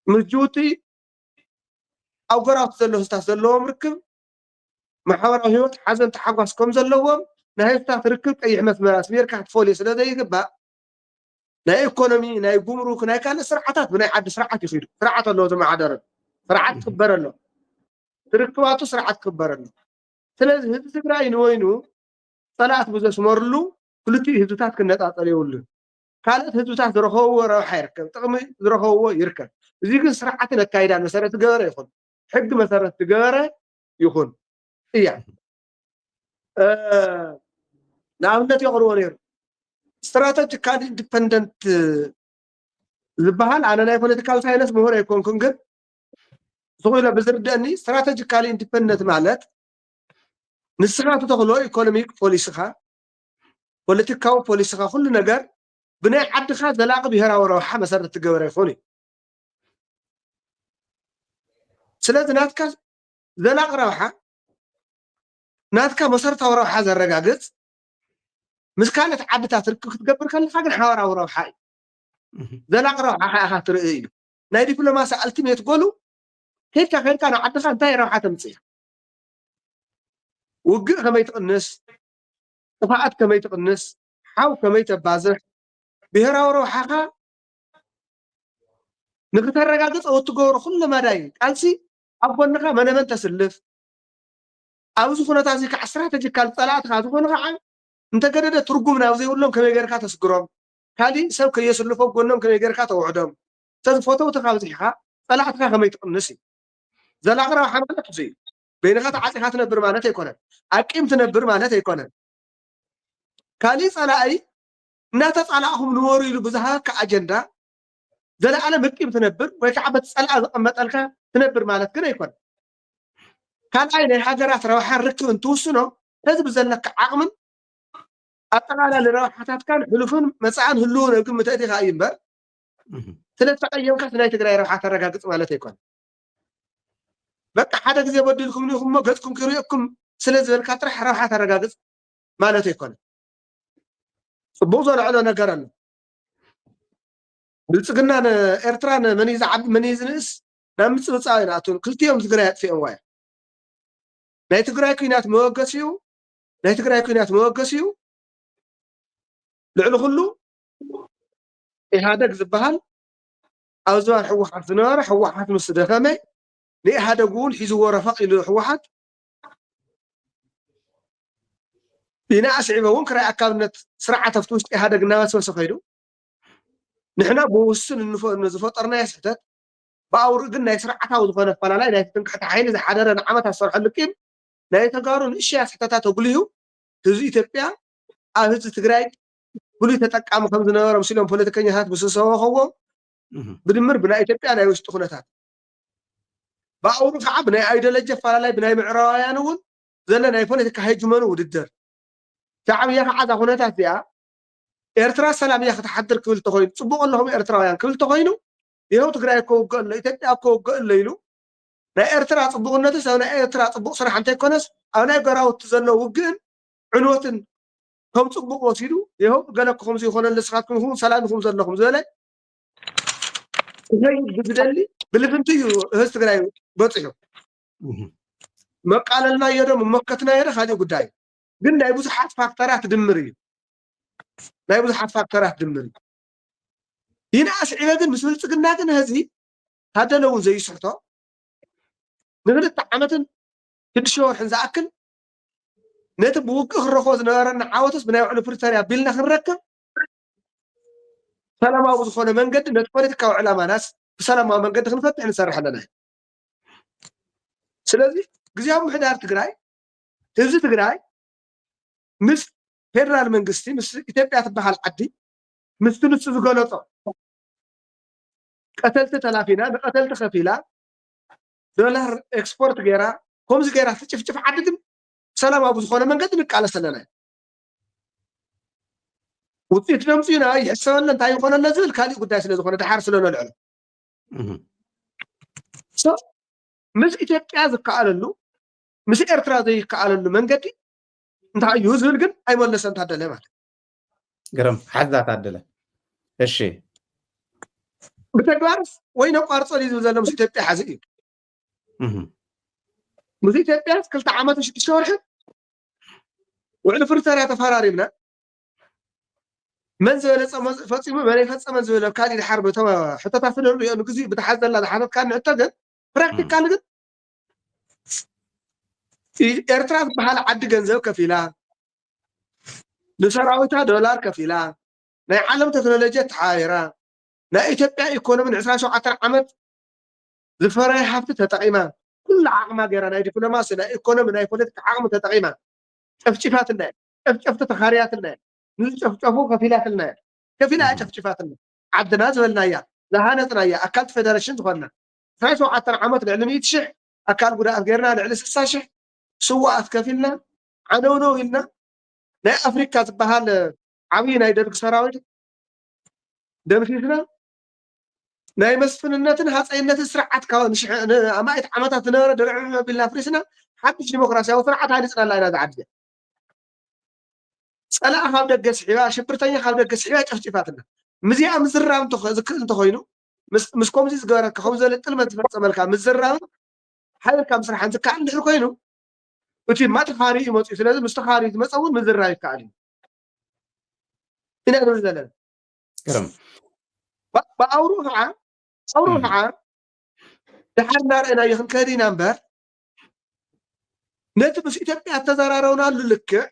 ምስ ጅቡቲ ኣብ ጎረባብቲ ዘለዉ ህዝብታት ዘለዎም ርክብ፣ ማሕበራዊ ህይወት ሓዘን ተሓጓስ ከም ዘለዎም ናይ ህዝብታት ርክብ ቀይሕ መስመር ኣስሚርካ ክትፈልዮ ስለ ዘይግባእ፣ ናይ ኢኮኖሚ፣ ናይ ጉምሩክ፣ ናይ ካልእ ስርዓታት ብናይ ዓዲ ስርዓት ይኽዱ። ስርዓት ኣለዎ ዝመሓደረሉ። ስርዓት ክበረሎም። ትርክባቱ ስርዓት ክበረሎም። ስለዚ ህዝቢ ትግራይ ንወይኑ ጸላእት ብዘስመርሉ ክልቲኡ ህዝብታት ክነጻጸል የብሉን። ካልኦት ህዝብታት ዝረኸብዎ ረብሓ ይርከብ፣ ጥቕሚ ዝረኸብዎ ይርከብ። እዚ ግን ስርዓትን ኣካይዳን መሰረት ዝገበረ ይኹን፣ ሕጊ መሰረት ዝገበረ ይኹን እያ። ንኣብነት የቕርቦ ነይሩ። ስትራተጂካል ኢንዲፐንደንት ዝበሃል፣ ኣነ ናይ ፖለቲካል ሳይንስ ምሁር ኣይኮንኩን፣ ግን ስቕ ኢለ ብዝርደእኒ ስትራተጂካል ኢንዲፐንደንት ማለት ንስኻ ትተኽሎ ኢኮኖሚክ ፖሊስኻ፣ ፖለቲካዊ ፖሊስኻ፣ ኩሉ ነገር ብናይ ዓድኻ ዘላቂ ብሄራዊ ረብሓ መሰረት ትገበረ ይኾን እዩ። ስለዚ ናትካ ዘላቂ ረብሓ፣ ናትካ መሰረታዊ ረብሓ ዘረጋግፅ፣ ምስ ካልኦት ዓድታት ርክብ ክትገብር ከለካ ግን ሓበራዊ ረብሓ እዩ። ዘላቂ ረብሓ ከኣ ኢኻ ትርኢ እዩ። ናይ ዲፕሎማሲ ኣልቲሜት ጎሉ ከይድካ ከይድካ ንዓድኻ እንታይ ረብሓ ተምፅእ እያ? ውግእ ከመይ ትቕንስ፣ ጥፍኣት ከመይ ትቕንስ፣ ሓው ከመይ ተባዝሕ፣ ብሄራዊ ረብሓኻ ንክተረጋግፅ ኣብ እትገብሮ ኩለ መዳይ ቃልሲ ኣብ ጎንኻ መነመን ተስልፍ፣ ኣብዚ ኩነታት እዚ ከዓ ስትራተጂካል ፀላእትኻ ዝኾኑ ከዓ እንተገደደ ትርጉም ናብ ዘይብሎም ከመይ ጌርካ ተስግሮም፣ ካሊእ ሰብ ከየስልፎ ጎኖም ከመይ ጌርካ ተውሕዶም፣ ተዝፈተውትኻ ኣብዚሕኻ ፀላእትኻ ከመይ ትቕንስ እዩ። ዘላቂ ረብሓ ማለት እዚ እዩ። በይንኻ ተዓፂኻ ትነብር ማለት ኣይኮነን። ኣቂም ትነብር ማለት ኣይኮነን። ካሊእ ፀላኢ እናተፃላእኹም ንበሩ ኢሉ ብዝሃበካ ኣጀንዳ ዘለኣለም እቂም ትነብር ወይ ከዓ በቲ ፀላኢ ዘቐመጠልካ ትነብር ማለት ግን ኣይኮነን። ካልኣይ ናይ ሃገራት ረብሓን ርክብን ትውስኖ ነዚ ብዘለካ ዓቕምን ኣጠቓላሊ ረብሓታትካን ሕሉፍን መፃእን ህልውን ኣብ ግምት ኣእቲኻ እዩ እምበር ስለተቐየምካስ ናይ ትግራይ ረብሓ ተረጋግፅ ማለት ኣይኮነን። በቃ ሓደ ግዜ በዲልኩም ኢኹም እሞ ገፅኩም ክርእየኩም ስለ ዝበልካ ጥራሕ ረብሓ ተረጋግፅ ማለት ኣይኮነን። ፅቡቕ ዘልዕሎ ነገር ኣሎ። ብልፅግናን ኤርትራን መን እዩ ዝዓቢ መን እዩ ዝንእስ ናብ ምፅብፃብ ኣይንኣቱን። ክልቲኦም ትግራይ ኣጥፊኦምዋ እዮም። ናይ ትግራይ ኩናት መበገሲኡ ናይ ትግራይ ኩናት መበገሲኡ ልዕሊ ኩሉ ኢህኣደግ ዝበሃል ኣብ ዝባን ህወሓት ዝነበረ ህወሓት ምስ ደኸመ ንኢህኣደግ እውን ሒዝዎ ረፈቕ ኢሉ ህወሓት ኢና ኣስዒበ እውን ክራይ ኣካብነት ስርዓት ኣብቲ ውሽጢ ኢህኣደግ እናበስበሰ ከይዱ ንሕና ብውሱን ዝፈጠርናዮ ስሕተት ብኣውርኡ ግን ናይ ስርዓታዊ ዝኾነ ኣፈላላይ ናይቲ ትምክሕቲ ሓይሊ ዝሓደረ ንዓመታት ዝሰርሐሉ ቂም ናይ ተጋሩ ንእሽያ ስሕተታት ኣጉሊሁ ህዝቢ ኢትዮጵያ ኣብ ህዝቢ ትግራይ ፍሉይ ተጠቃሚ ከም ዝነበረ ምስ ኢሎም ፖለቲከኛታት ምስ ዝሰበኸዎም ብድምር ብናይ ኢትዮጵያ ናይ ውሽጢ ኩነታት ብኣውሩ ከዓ ብናይ ኣይዲዮሎጂ ኣፈላላይ ብናይ ምዕራባውያን እውን ዘሎ ናይ ፖለቲካ ሄጅመኒ ውድድር ሻዕብያ ከዓ እዛ ኩነታት እዚኣ ኤርትራ ሰላም እያ ክትሓድር ክብል ተኮይኑ ፅቡቅ ኣለኹም ኤርትራውያን ክብል ተኮይኑ ይኸው ትግራይ እኮ ውግእ ኣሎ ኢትዮጵያ እኮ ውግእ ኣሎ ኢሉ ናይ ኤርትራ ፅቡቅነትስ ኣብ ናይ ኤርትራ ፅቡቅ ስራሕ እንተይኮነስ ኣብ ናይ ጎራውቲ ዘሎ ውግእን ዕንወትን ከም ፅቡቅ ወሲዱ ይኸው ገለ እኮ ከምዚ ይኮነሉ ንስኻትኩም ኢኹም ሰላም ኢኹም ዘለኹም ዝበለ ክኸይድ ብዝደሊ ብልፍንቲ እዩ ህዝ ትግራይ በፂሑ መቃለልናዮ ዶ መመከትናዮ ዶ ካሊእ ጉዳይ ግን ናይ ብዙሓት ፋክተራት ድምር እዩ ናይ ብዙሓት ፋክተራት ድምር እዩ ይንኣስ ዒበ ግን ምስ ብልፅግና ግን ህዚ ታደለ እውን ዘይስሕቶ ንክልተ ዓመትን ሽዱሽተ ወርሕን ዝኣክል ነቲ ብውግእ ክረኽቦ ዝነበረና ዓወትስ ብናይ ውዕሊ ፕሪቶርያ ቢልና ክንረክብ ሰላማዊ ዝኾነ መንገዲ ነቲ ፖለቲካዊ ዕላማናስ ብሰላማዊ መንገዲ ክንፈትሕ ንሰርሕ ኣለና ስለዚ ግዜያዊ ምሕዳር ትግራይ ህዝቢ ትግራይ ምስ ፌደራል መንግስቲ ምስ ኢትዮጵያ ትበሃል ዓዲ ምስቲ ንሱ ዝገለፆ ቀተልቲ ተላፊና ንቀተልቲ ከፊላ ዶላር ኤክስፖርት ገይራ ከምዚ ገይራ ትጭፍጭፍ ዓዲ ግን ሰላማዊ ብዝኾነ መንገዲ ንቃለስ ኣለና ውፅኢት ደምፅዩና ይሕሰበለ እንታይ ይኾነለ ዝብል ካሊእ ጉዳይ ስለዝኾነ ድሓር ስለነልዕሎ ምስ ኢትዮጵያ ዝከኣለሉ ምስ ኤርትራ ዘይከኣለሉ መንገዲ እንታይ እዩ ዝብል ግን ኣይመለሰን ታደለ ማለት ግርም ሓዛ ታደለ እሺ ብተግባርስ ወይ ነቋርፆ ድዩ ዝብል ዘሎ ምስ ኢትዮጵያ ሓዚ እዩ ምስ ኢትዮጵያስ ክልተ ዓመትን ሽዱሽተ ወርሕን ውዕሊ ፕሪቶርያ ተፈራሪምና መን ዝበለፀ መ- ፈፂሙ መን ኣይፈፀመን ዝብል ኣብ ካሊእ ድሓር በተ ሕቶታት ንሪኦ ንግዜ ብተሓዘላ ዝሓተትካኒ ሕቶ ግን ፕራክቲካል ግን ኢ- ኤርትራ ዝበሃል ዓዲ ገንዘብ ከፊላ ንሰራዊታ ዶላር ከፊላ ናይ ዓለም ቴክኖሎጂ ተሓባቢራ ናይ ኢትዮጵያ ኢኮኖሚ ን27 ዓመት ዝፈረየ ሃፍቲ ተጠቂማ ኩሉ ዓቕማ ገይራ ናይ ዲፕሎማሲ ናይ ኢኮኖሚ ናይ ፖለቲካ ዓቕሚ ተጠቂማ ጨፍጭፋትና እያ። ጨፍጨፍቲ ተኻርያትና እያ። ንዝጨፍጨፉ ከፊላትልና እያ። ከፊላ እያ ጨፍጭፋትና። ዓድና ዝበልናያ ዝሃነፅናያ ኣካል ፌደሬሽን ዝኾንና ዕስራን ሸውዓተን ዓመት ልዕሊ ሚእቲ ሽሕ ኣካል ጉድኣት ገይርና ልዕሊ ስሳ ሽሕ ስዋኣት ከፊልና ዓነውነው ኢልና ናይ ኣፍሪካ ዝበሃል ዓብዪ ናይ ደርግ ሰራዊት ደምሲስና ናይ መስፍንነትን ሃፀይነትን ስርዓት ካብ ንሽሕ- ንኣማኢት ዓመታት ዝነበረ ድርዕም ኣቢልና ኣፍሪስና ሓድሽ ዲሞክራሲያዊ ስርዓት ሃኒፅናላ ኢና ዝዓዲ ጸላኢ ካብ ደገ ስሒባ ሽብርተኛ ካብ ደገ ስሒባ ጨፍጭፋትና ምዚኣ ምዝራብ እንተኾ- ዝክእል እንተኮይኑ ምስ ምስ ከምዚ ዝገበረካ ከምዚ ዝበለ ጥልመት ዝፈፀመልካ ምዝራብን ሓቢርካ ምስራሕን ዝከኣል እንድሕር ኮይኑ እቲ ማጥፋሪ እዩ መፅኡ ስለዚ ምስ ተኻሪ ዝመፀ እውን ምዝራብ ይከኣል እዩ ኢና ንብል ዘለና ግርም ብኣውሩ ከዓ ኣውሩ ከዓ ድሓር እናረእናዮ ክንከድ ኢና እምበር ነቲ ምስ ኢትዮጵያ እተዘራረብናሉ ልክዕ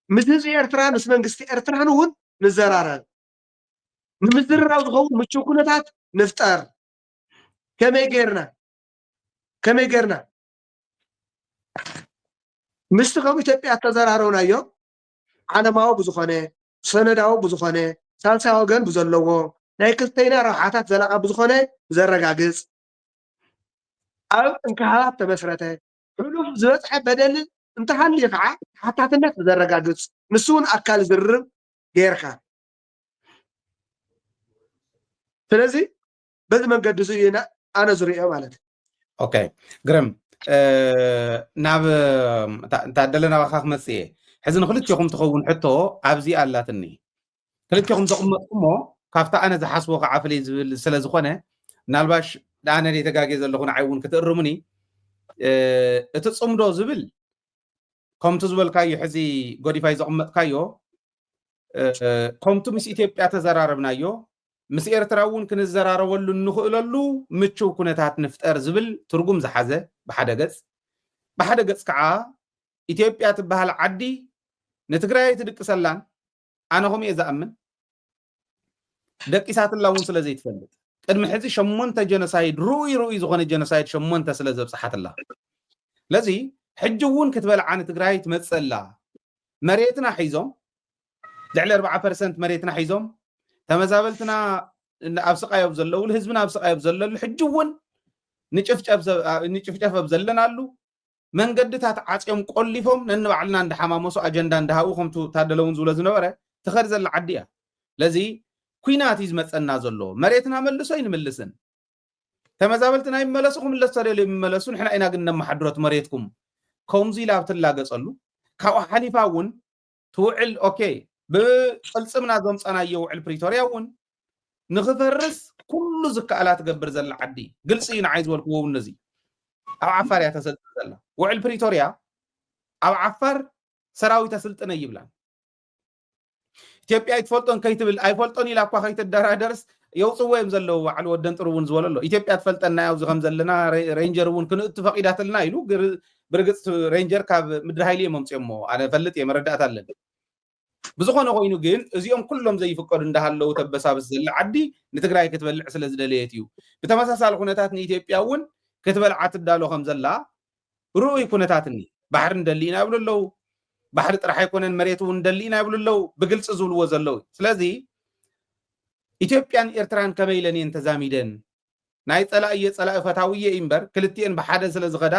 ምስ ህዝቢ ኤርትራ ምስ መንግስቲ ኤርትራን እውን ንዘራረብ ንምዝርራብ ዝኸውን ምቹው ኩነታት ንፍጠር ከመይ ገይርና ከመይ ገይርና ምስቲ ከም ኢትዮጵያ እተዘራረብናዮ ዓለማዊ ብዝኾነ ሰነዳዊ ብዝኾነ ሳልሳይ ወገን ብዘለዎ ናይ ክልተይና ረብሓታት ዘላቒ ብዝኾነ ብዘረጋግፅ ኣብ እንክሃባት ተመስረተ ሕሉፍ ዝበፅሐ በደል እንተሃልዩ ከዓ ተሓታትነት ብዘረጋግፅ ንሱ እውን ኣካል ዝርርብ ገይርካ ስለዚ በዚ መንገዲ እዚ እዩ ኣነ ዝሪኦ ማለት እዩ ኦኬ ግርም ናብ እንታደለ ናባካ ክመፅእ እየ ሕዚ ንክልቴኹም ትኸውን ሕቶ ኣብዚ ኣላትኒ ክልቴኹም ዘቕመጥኩሞ ካብቲ ኣነ ዝሓስቦ ከዓ ፍልይ ዝብል ስለ ዝኾነ ምናልባሽ ንኣነ ደይ ተጋጌ ዘለኹ ንዓይ እውን ክትእርሙኒ እቲ ፅምዶ ዝብል ከምቲ ዝበልካዮ ሕዚ ጎዲፋይ ዘቕመጥካዮ ከምቲ ምስ ኢትዮጵያ ተዘራረብናዮ ምስ ኤርትራ እውን ክንዘራረበሉ እንኽእለሉ ምችው ኩነታት ንፍጠር ዝብል ትርጉም ዝሓዘ ብሓደ ገፅ ብሓደ ገፅ ከዓ ኢትዮጵያ ትበሃል ዓዲ ንትግራይ ኣይትድቅሰላን ኣነ ከምኡ እየ ዝኣምን ደቂሳትላ እውን ስለ ዘይትፈልጥ ቅድሚ ሕዚ ሸሞንተ ጀኖሳይድ ርኡይ ርኡይ ዝኾነ ጀኖሳይድ ሸሞንተ ስለ ዘብፅሓትላ ስለዚ ሕጂ እውን ክትበልዓ ንትግራይ ትመፅእ ኣላ መሬትና ሒዞም ልዕሊ ኣርባዓ ፐርሰንት መሬትና ሒዞም ተመዛበልትና ኣብ ስቃይ ኣብ ዘለውሉ ህዝብና ኣብ ስቃይ ኣብ ዘለሉ ሕጂ እውን ንጭፍጨፍ ኣብ ዘለናሉ መንገድታት ዓፅዮም ቆሊፎም ነንባዕልና እንዳሓማመሱ ኣጀንዳ እንዳሃቡ ከምቱ ታደለ እውን ዝብሎ ዝነበረ ትኸድ ዘላ ዓዲ እያ ለዚ ኩናት እዩ ዝመፀና ዘሎ መሬትና መልሶ ይንምልስን ተመዛበልትና ይመለሱ ክምለስ ተደልዩ ይመለሱ ንሕና ኢና ግን ነመሓድሮት መሬትኩም ከምዙ ኢላ ኣብ ትላገፀሉ ካብኡ ሓሊፋ እውን ትውዕል ኦኬ ብቅልፅምና ዘምፀናዮ ውዕል ፕሪቶርያ እውን ንክፈርስ ኩሉ ዝከኣላ ትገብር ዘላ ዓዲ ግልፂ እዩ ንዓይ ዝበልክዎ እውን ነዚ ኣብ ዓፋር እያ ተሰልጥን ዘላ ውዕል ፕሪቶርያ ኣብ ዓፋር ሰራዊት ኣስልጥነ ይብላን ኢትዮጵያ ኣይትፈልጦን ከይትብል ኣይፈልጦን ኢላ እኳ ከይትደራደርስ የውፅዎ እዮም ዘለዉ ባዕሉ ወደን ጥሩ እውን ዝበሎ ኣሎ ኢትዮጵያ ትፈልጠና ኣብዚ ከም ዘለና ሬንጀር እውን ክንእቱ ፈቂዳትልና ኢሉ ብርግፅ ሬንጀር ካብ ምድሪ ሃይሊ እዮም ኣምፅኦሞ ኣነ ፈልጥ እየ መረዳእታ ኣለኒ ብዝኾነ ኮይኑ ግን እዚኦም ኩሎም ዘይፍቀዱ እንዳሃለዉ ተበሳብስ ዘላ ዓዲ ንትግራይ ክትበልዕ ስለ ዝደለየት እዩ ብተመሳሳሊ ኩነታት ንኢትዮጵያ እውን ክትበልዓ ትዳሎ ከም ዘላ ርኡይ ኩነታት እኒ ባሕሪ ንደሊ ኢና ይብሉ ኣለዉ ባሕሪ ጥራሕ ኣይኮነን መሬት እውን ንደሊ ኢና ይብሉ ኣለዉ ብግልፂ ዝብልዎ ዘለዉ ስለዚ ኢትዮጵያን ኤርትራን ከመይ ኢለን እየን ተዛሚደን ናይ ፀላእየ ፀላኢ ፈታውየ እዩ እምበር ክልቲኤን ብሓደ ስለ ዝኸዳ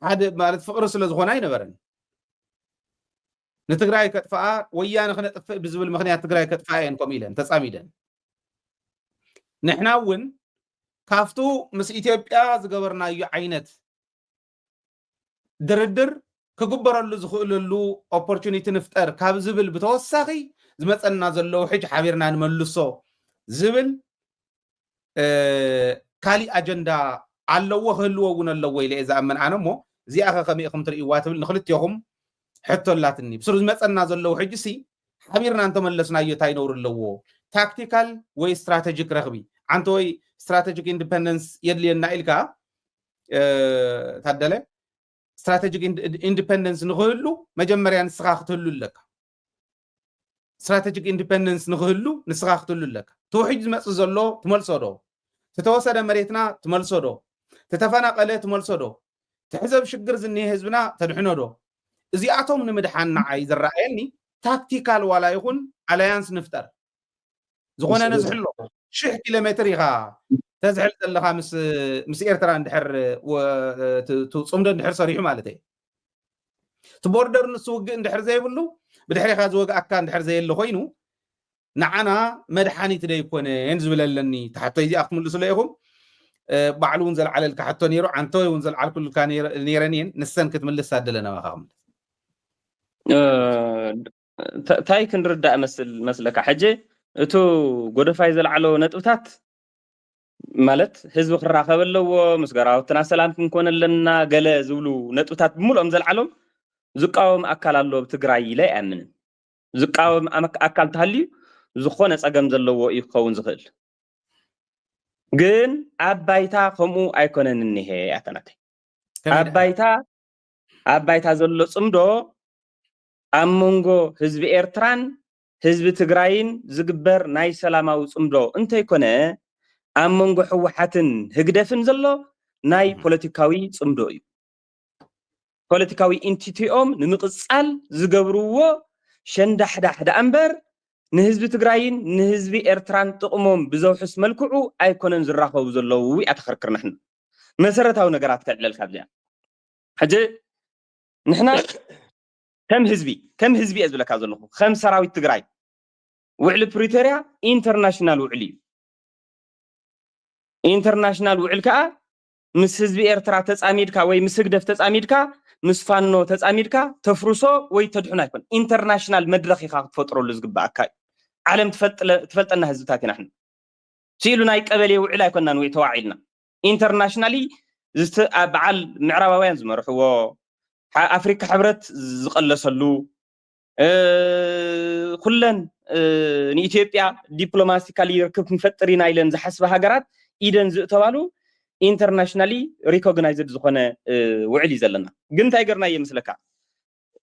ሓደ ማለት ፍቅሪ ስለ ዝኾነ ኣይነበረን ንትግራይ ከጥፍኣ ወያነ ክነጥፍእ ብዝብል ምክንያት ትግራይ ከጥፍኣ እየን ከምኡ ኢለን ተፃሚደን ንሕና እውን ካብቱ ምስ ኢትዮጵያ ዝገበርናዮ ዓይነት ድርድር ክግበረሉ ዝኽእለሉ ኦፖርቹኒቲ ንፍጠር ካብ ዝብል ብተወሳኺ ዝመፀና ዘለዉ ሕጅ ሓቢርና ንመልሶ ዝብል ካሊእ ኣጀንዳ ኣለዎ ክህልዎ እውን ኣለዎ ኢለ እየ ዝኣምን ኣነ እሞ እዚኣ ከ ከመይ ኢኹም ትርእይዋ ትብል ንክልቴኹም ሕቶ ኣላትኒ ብስሩ ዝመፀና ዘለዉ ሕጂ ሲ ሓቢርና እንተመለስናዮ እንታይ ነውሪ ኣለዎ? ታክቲካል ወይ ስትራቴጂክ ረኽቢ፣ ዓንተ ወይ ስትራቴጂክ ኢንዲፐንደንስ የድልየና ኢልካ ታደለ፣ ስትራቴጂክ ኢንዲፐንደንስ ንክህሉ መጀመርያ ንስኻ ክትህሉ ኣለካ። ስትራቴጂክ ኢንዲፐንደንስ ንክህሉ ንስኻ ክትህሉ ኣለካ። ትውሕጅ ዝመፅእ ዘሎ ትመልሶ ዶ? ዝተወሰደ መሬትና ትመልሶ ዶ? ዝተፈናቀለ ትመልሶ ዶ? ትሕዘብ ሽግር ዝኒሄ ህዝብና ተድሕኖ ዶ? እዚኣቶም ንምድሓን ንዓይ ዝረኣየኒ ታክቲካል ዋላ ይኹን ኣላያንስ ንፍጠር። ዝኾነ ነዝሕሎ ሽሕ ኪሎ ሜትር ኢኻ ተዝሕል ዘለኻ ምስ ኤርትራ እንድሕር ጽምዶ እንድሕር ሰሪሑ ማለት እየ። እቲ ቦርደር ንሱ ውግእ እንድሕር ዘይብሉ ብድሕሪኻ ዝወግኣካ እንድሕር ዘየለ ኮይኑ ንዓና መድሓኒት ደይኮነን ዝብለለኒ ተሓቶ እዚኣ ክትምልሱሎ ኢኹም። ባዕሉ እውን ዘልዓለልካ ሕቶ ነይሩ፣ ዓንተወይ እውን ዘልዓልኩልካ ነይረን እየን። ንሰን ክትምልስ ኣደለ ናባኻ ክምልስ። እንታይ ክንርዳእ መስል መስለካ? ሕጂ እቱ ጎደፋይ ዘልዓሎ ነጥብታት ማለት ህዝቢ ክራኸብ ኣለዎ፣ ምስ ገራውትና ሰላም ክንኮን ኣለና፣ ገለ ዝብሉ ነጥብታት ብምልኦም ዘልዓሎም ዝቃወም ኣካል ኣሎ ኣብ ትግራይ ኢለ ኣይኣምንን። ዝቃወም ኣካል ተሃልዩ ዝኾነ ፀገም ዘለዎ እዩ ክኸውን ዝኽእል። ግን ኣብ ባይታ ከምኡ ኣይኮነን እኒሄ ኣተናተይ። ኣብ ባይታ ኣብ ባይታ ዘሎ ፅምዶ ኣብ መንጎ ህዝቢ ኤርትራን ህዝቢ ትግራይን ዝግበር ናይ ሰላማዊ ፅምዶ እንተይኮነ ኣብ መንጎ ህወሓትን ህግደፍን ዘሎ ናይ ፖለቲካዊ ፅምዶ እዩ። ፖለቲካዊ ኢንቲቲኦም ንምቕፃል ዝገብርዎ ሸንዳሕዳሕ ደኣ እምበር ንህዝቢ ትግራይን ንህዝቢ ኤርትራን ጥቕሞም ብዘውሕስ መልክዑ ኣይኮነን ዝራኸቡ ዘለዉ። ኣተኸርክር ንሕና መሰረታዊ ነገራት ከዕለልካ ኣብዚኣ ሕጂ ንሕና ከም ህዝቢ ከም ህዝቢ እየ ዝብለካ ዘለኹ ከም ሰራዊት ትግራይ ውዕሊ ፕሪቶርያ ኢንተርናሽናል ውዕሊ እዩ። ኢንተርናሽናል ውዕል ከዓ ምስ ህዝቢ ኤርትራ ተፃሚድካ ወይ ምስ ህግደፍ ተፃሚድካ ምስ ፋኖ ተፃሚድካ ተፍርሶ ወይ ተድሕኖ ኣይኮን። ኢንተርናሽናል መድረክ ኢካ ክትፈጥረሉ ዝግበኣካ እዩ። ዓለም ትፈልጠና ህዝብታት ኢና ሕና ስኢሉ ናይ ቀበሌ ውዕል ኣይኮንናን ውዕ ተዋዒልና ኢንተርናሽናሊ በዓል ምዕራባውያን ዝመርሕዎ ኣፍሪካ ሕብረት ዝቀለሰሉ ኩለን ንኢትዮጵያ ዲፕሎማቲካሊ ርክብ ክንፈጥር ኢና ኢለን ዝሓስባ ሃገራት ኢደን ዝእተዋሉ ኢንተርናሽናሊ ሪኮግናይዝድ ዝኾነ ውዕል እዩ ዘለና። ግን እንታይ ገርና እየ ምስለካ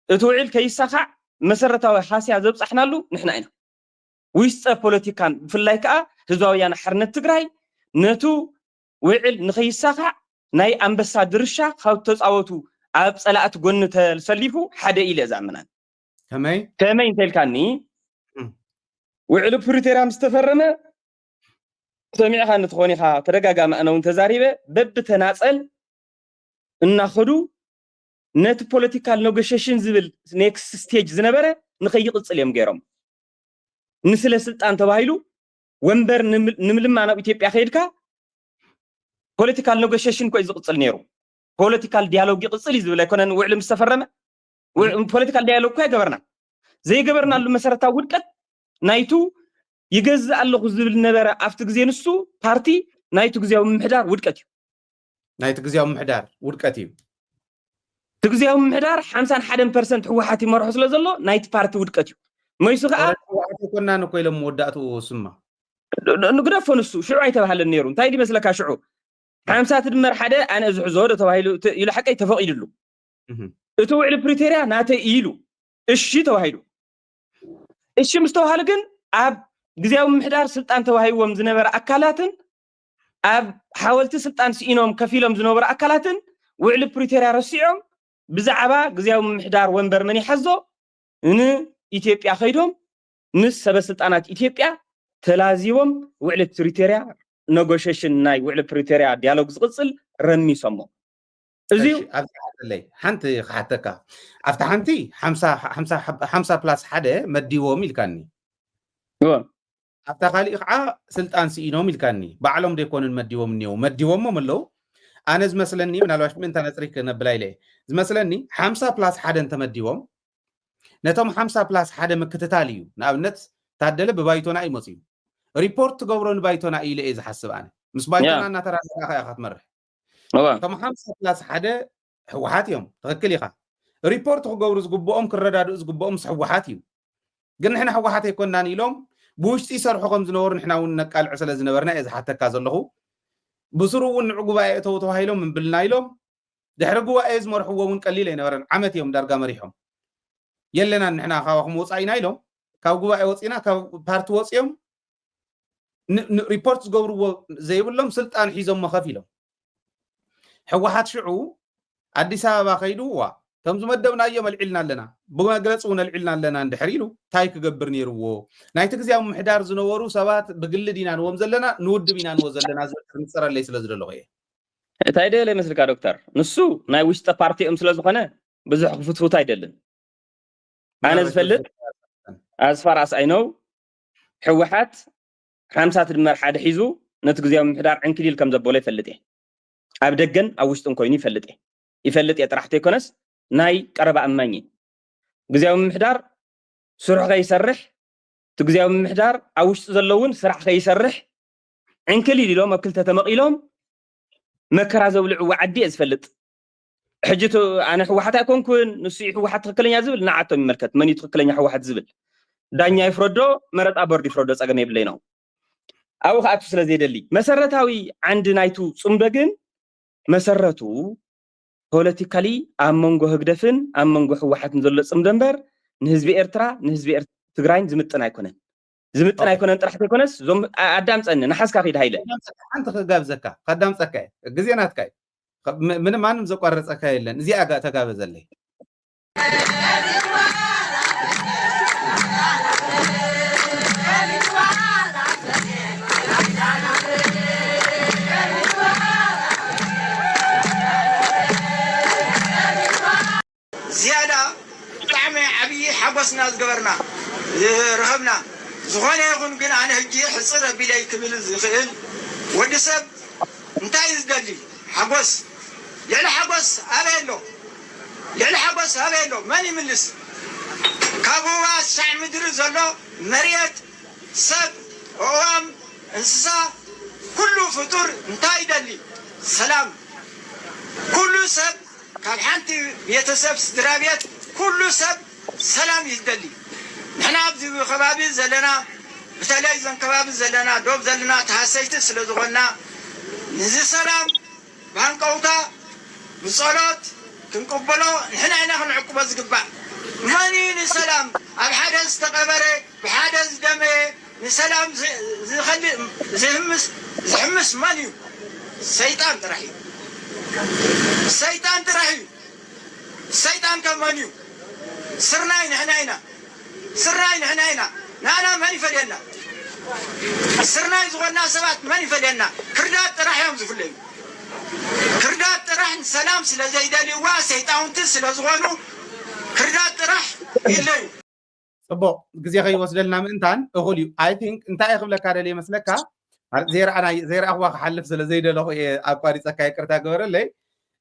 እቲ ውዕል ከይሳኻዕ መሰረታዊ ሃስያ ዘብፃሕናሉ ንሕና ኢና። ውስፀ ፖለቲካን ብፍላይ ከዓ ህዝባዊ ወያነ ሓርነት ትግራይ ነቱ ውዕል ንኸይሳኻዕ ናይ ኣንበሳ ድርሻ ካብ ተፃወቱ ኣብ ፀላእቲ ጎኒ ተሰሊፉ ሓደ ኢለ ዝኣምናን። ከመይ ከመይ እንተልካኒ ውዕል ፕሪቶርያ ምስ ተፈረመ ሰሚዕካ እንትኾን ኢኻ ተደጋጋሚ ኣነ እውን ተዛሪበ በብተናፀል እናኸዱ ነቲ ፖለቲካል ኔጎሽሽን ዝብል ኔክስት ስቴጅ ዝነበረ ንኸይቕፅል እዮም ገይሮም። ንስለ ስልጣን ተባሂሉ ወንበር ንምልማ ናብ ኢትዮጵያ ከይድካ ፖለቲካል ኔጎሽሽን ኮይ ዝቕፅል ነይሩ። ፖለቲካል ዲያሎግ ይቕፅል እዩ ዝብል ኣይኮነን። ውዕሊ ምስ ተፈረመ ፖለቲካል ዲያሎግ ኮ ኣይገበርና። ዘይገበርናሉ መሰረታዊ ውድቀት ናይቱ ይገዝእ ኣለኹ ዝብል ነበረ ኣብቲ ግዜ ንሱ ፓርቲ ናይቱ ግዜያዊ ምምሕዳር ውድቀት እዩ። ናይቲ ግዜያዊ ምምሕዳር ውድቀት እዩ። እቲ ግዜያዊ ምምሕዳር ሓምሳን ሓደን ፐርሰንት ህወሓት ይመርሖ ስለ ዘሎ ናይቲ ፓርቲ ውድቀት እዩ። መይሱ ከዓ ህወሓት ኣይኮናን እኮ ኢሎም መወዳእትኡ ስማ ንግደፎ ንሱ ሽዑ ኣይተባሃለን ነይሩ። እንታይ ይመስለካ ሽዑ ሓምሳ ትድመር ሓደ ኣነ ዝሕዞ ዶ ተባሂሉ ኢሉ ሓቀይ ተፈቒድሉ። እቲ ውዕሊ ፕሪቶርያ ናተይ ኢሉ እሺ ተባሂሉ። እሺ ምስ ተባሃሉ ግን ኣብ ግዜያዊ ምምሕዳር ስልጣን ተዋሂብዎም ዝነበረ ኣካላትን ኣብ ሓወልቲ ስልጣን ስኢኖም ከፊሎም ዝነበሩ ኣካላትን ውዕሊ ፕሪቶርያ ረሲዖም ብዛዕባ ግዜያዊ ምምሕዳር ወንበር መን ይሓዞ ንኢትዮጵያ ከይዶም ምስ ሰበ ስልጣናት ኢትዮጵያ ተላዚቦም ውዕሊ ፕሪቶርያ ኔጎሽሽን ናይ ውዕሊ ፕሪቶርያ ዲያሎግ ዝቕፅል ረሚሶሞ። እዚ ኣብዚ ሓተለይ ሓንቲ ክሓተካ ኣብቲ ሓንቲ ሓምሳ ፕላስ ሓደ መዲቦም ኢልካኒ ኣብታ ካሊእ ከዓ ስልጣን ስኢኖም ኢልካኒ። ባዕሎም ደይኮኑን መዲቦም እኒው መዲቦሞም ኣለዉ። ኣነ ዝመስለኒ ምናልባሽ ምእንታ ነፅሪ ክነብላ ኢለ ዝመስለኒ ሓምሳ ፕላስ ሓደ እንተመዲቦም ነቶም ሓምሳ ፕላስ ሓደ ምክትታል እዩ። ንኣብነት ታደለ ብባይቶና እዩ መፅዩ ሪፖርት ትገብሮ ንባይቶና ኢለ እየ ዝሓስብ ኣነ። ምስ ባይቶና እናተራዳእካ ኢኻ ትመርሕ። እቶም ሓምሳ ፕላስ ሓደ ህወሓት እዮም። ትኽክል ኢኻ። ሪፖርት ክገብሩ ዝግብኦም ክረዳድኡ ዝግብኦም ምስ ህወሓት እዩ። ግን ንሕና ህወሓት ኣይኮናን ኢሎም ብውሽጢ ይሰርሑ ከም ዝነበሩ ንሕና እውን ነቃልዕ ስለ ዝነበርና እየ ዝሓተካ ዘለኹ። ብስሩ እውን ንዑ ጉባኤ እተው ተባሂሎም እምብልና ኢሎም ድሕሪ ጉባኤ ዝመርሕዎ እውን ቀሊል ኣይነበረን። ዓመት እዮም ዳርጋ መሪሖም። የለናን ንሕና ካባኹም ወፃኢና ኢሎም ካብ ጉባኤ ወፂና ካብ ፓርቲ ወፂኦም ሪፖርት ዝገብርዎ ዘይብሎም ስልጣን ሒዞም መኸፍ ኢሎም። ህወሓት ሽዑ ኣዲስ ኣበባ ከይዱ ዋ ከም ዝመደብናዮ መልዒልና ኣለና ብመግለፂ እውን ኣልዒልና ኣለና እንድሕር ኢሉ እንታይ ክገብር ነይርዎ? ናይቲ ግዜያዊ ምሕዳር ዝነበሩ ሰባት ብግሊ ዲና ንዎም ዘለና ንውድብ ኢና ንዎ ዘለና ዝብል ክምፀረለይ ስለ ዝደለኹ እየ። እንታይ ደለ ይመስልካ ዶክተር? ንሱ ናይ ውሽጠ ፓርቲኦም ስለ ዝኾነ ብዙሕ ክፍትፍት ኣይደልን። ኣነ ዝፈልጥ ኣዝፋር ኣስኣይነው ህወሓት ሓምሳ ትድመር ሓደ ሒዙ ነቲ ግዜያዊ ምምሕዳር ዕንክሊል ከም ዘበሎ ይፈልጥ እየ። ኣብ ደገን ኣብ ውሽጥን ኮይኑ ይፈልጥ እየ። ይፈልጥ እየ ጥራሕ ተይኮነስ ናይ ቀረባ እማኝ እየ። ግዜያዊ ምምሕዳር ስርሑ ከይሰርሕ እቲ ግዜያዊ ምምሕዳር ኣብ ውሽጢ ዘለውን ስራሕ ከይሰርሕ ዕንክሊል ኢሎም ኣብ ክልተ ተመቒሎም መከራ ዘብልዕዎ ዓዲ እየ ዝፈልጥ። ሕጂ ኣነ ህወሓት ኣይኮንኩን ንሱ ህወሓት ትክክለኛ ዝብል ንዓቶም ይመልከት። መን እዩ ትክክለኛ ህወሓት ዝብል ዳኛ ይፍረዶ፣ መረፃ ቦርድ ይፍረዶ፣ ፀገም የብለይ ነው። ኣብኡ ክኣቱ ስለ ዘይደሊ መሰረታዊ ዓንዲ ናይቱ ፅምዶ ግን መሰረቱ ፖለቲካሊ ኣብ መንጎ ህግደፍን ኣብ መንጎ ህወሓትን ዘሎ ፅምዶ እምበር ንህዝቢ ኤርትራ ንህዝቢ ትግራይን ዝምጥን ኣይኮነን። ዝምጥን ኣይኮነን ጥራሕ ዘይኮነስ ዞም ኣዳምፀኒ ንሓዝካ ኪድ ሃይለ ሓንቲ ክጋብዘካ ካዳምፀካ ግዜ ናትካ እዩ። ምንም ማንም ዘቋረፀካ የለን። እዚኣ ተጋበዘለይ። ዝያዳ ብጣዕሚ ዓብዪ ሓጎስና ዝገበርና ዝረኸብና ዝኾነ ይኹን ግን ኣነ ሕጂ ሕፅር ኣቢለይ ክብል ዝኽእል ወዲ ሰብ እንታይ እዩ ዝደሊ? ሓጎስ ልዕሊ ሓጎስ ኣበይ ኣሎ? ልዕሊ ሓጎስ ኣበይ ኣሎ? መን ይምልስ? ካብ ህዋ ሻዕ ምድሪ ዘሎ መሬት ሰብ፣ ኣእዋም፣ እንስሳ፣ ኩሉ ፍጡር እንታይ ይደሊ? ሰላም። ኩሉ ሰብ ካብ ሓንቲ ቤተሰብ ስድራ ቤት ኩሉ ሰብ ሰላም ይደሊ። ንሕና ኣብዚ ከባቢ ዘለና ብተለይ ዘን ከባቢ ዘለና ዶብ ዘለና ተሃሰይቲ ስለ ዝኾንና ንዚ ሰላም ብሃንቀውታ ብጸሎት ክንቅበሎ ንሕና ኢና ክንዕቅቦ ዝግባእ። መን እዩ ንሰላም ኣብ ሓደ ዝተቐበረ ብሓደ ዝደመየ ንሰላም ዝኸልእ ዝህምስ ዝሕምስ መን እዩ? ሰይጣን ጥራሕ እዩ። ሰይጣን ጥራሕ እዩ። ሰይጣን ከ መን እዩ? ስርናይ ንሕና ኢና። ስርናይ ንሕና ኢና። ንኣና መን ይፈልየና? ስርናይ ዝኾንና ሰባት መን ይፈልየና? ክርዳት ጥራሕ እዮም ዝፍለዩ። ክርዳት ጥራሕ ንሰላም ስለ ዘይደልይዋ ሰይጣውንቲ ስለ ዝኾኑ ክርዳት ጥራሕ ይለዩ። ፅቡቕ ግዜ ከይወስደልና ምእንታን እኹል እዩ። ኣይ ቲንክ እንታይ ክብለካ ደልየ መስለካ ዘይረኣናይ ዘይረኣኽዋ ክሓልፍ ስለ ዘይደለኹ እየ ኣቋሪፀካ ይቅርታ ግበረለይ።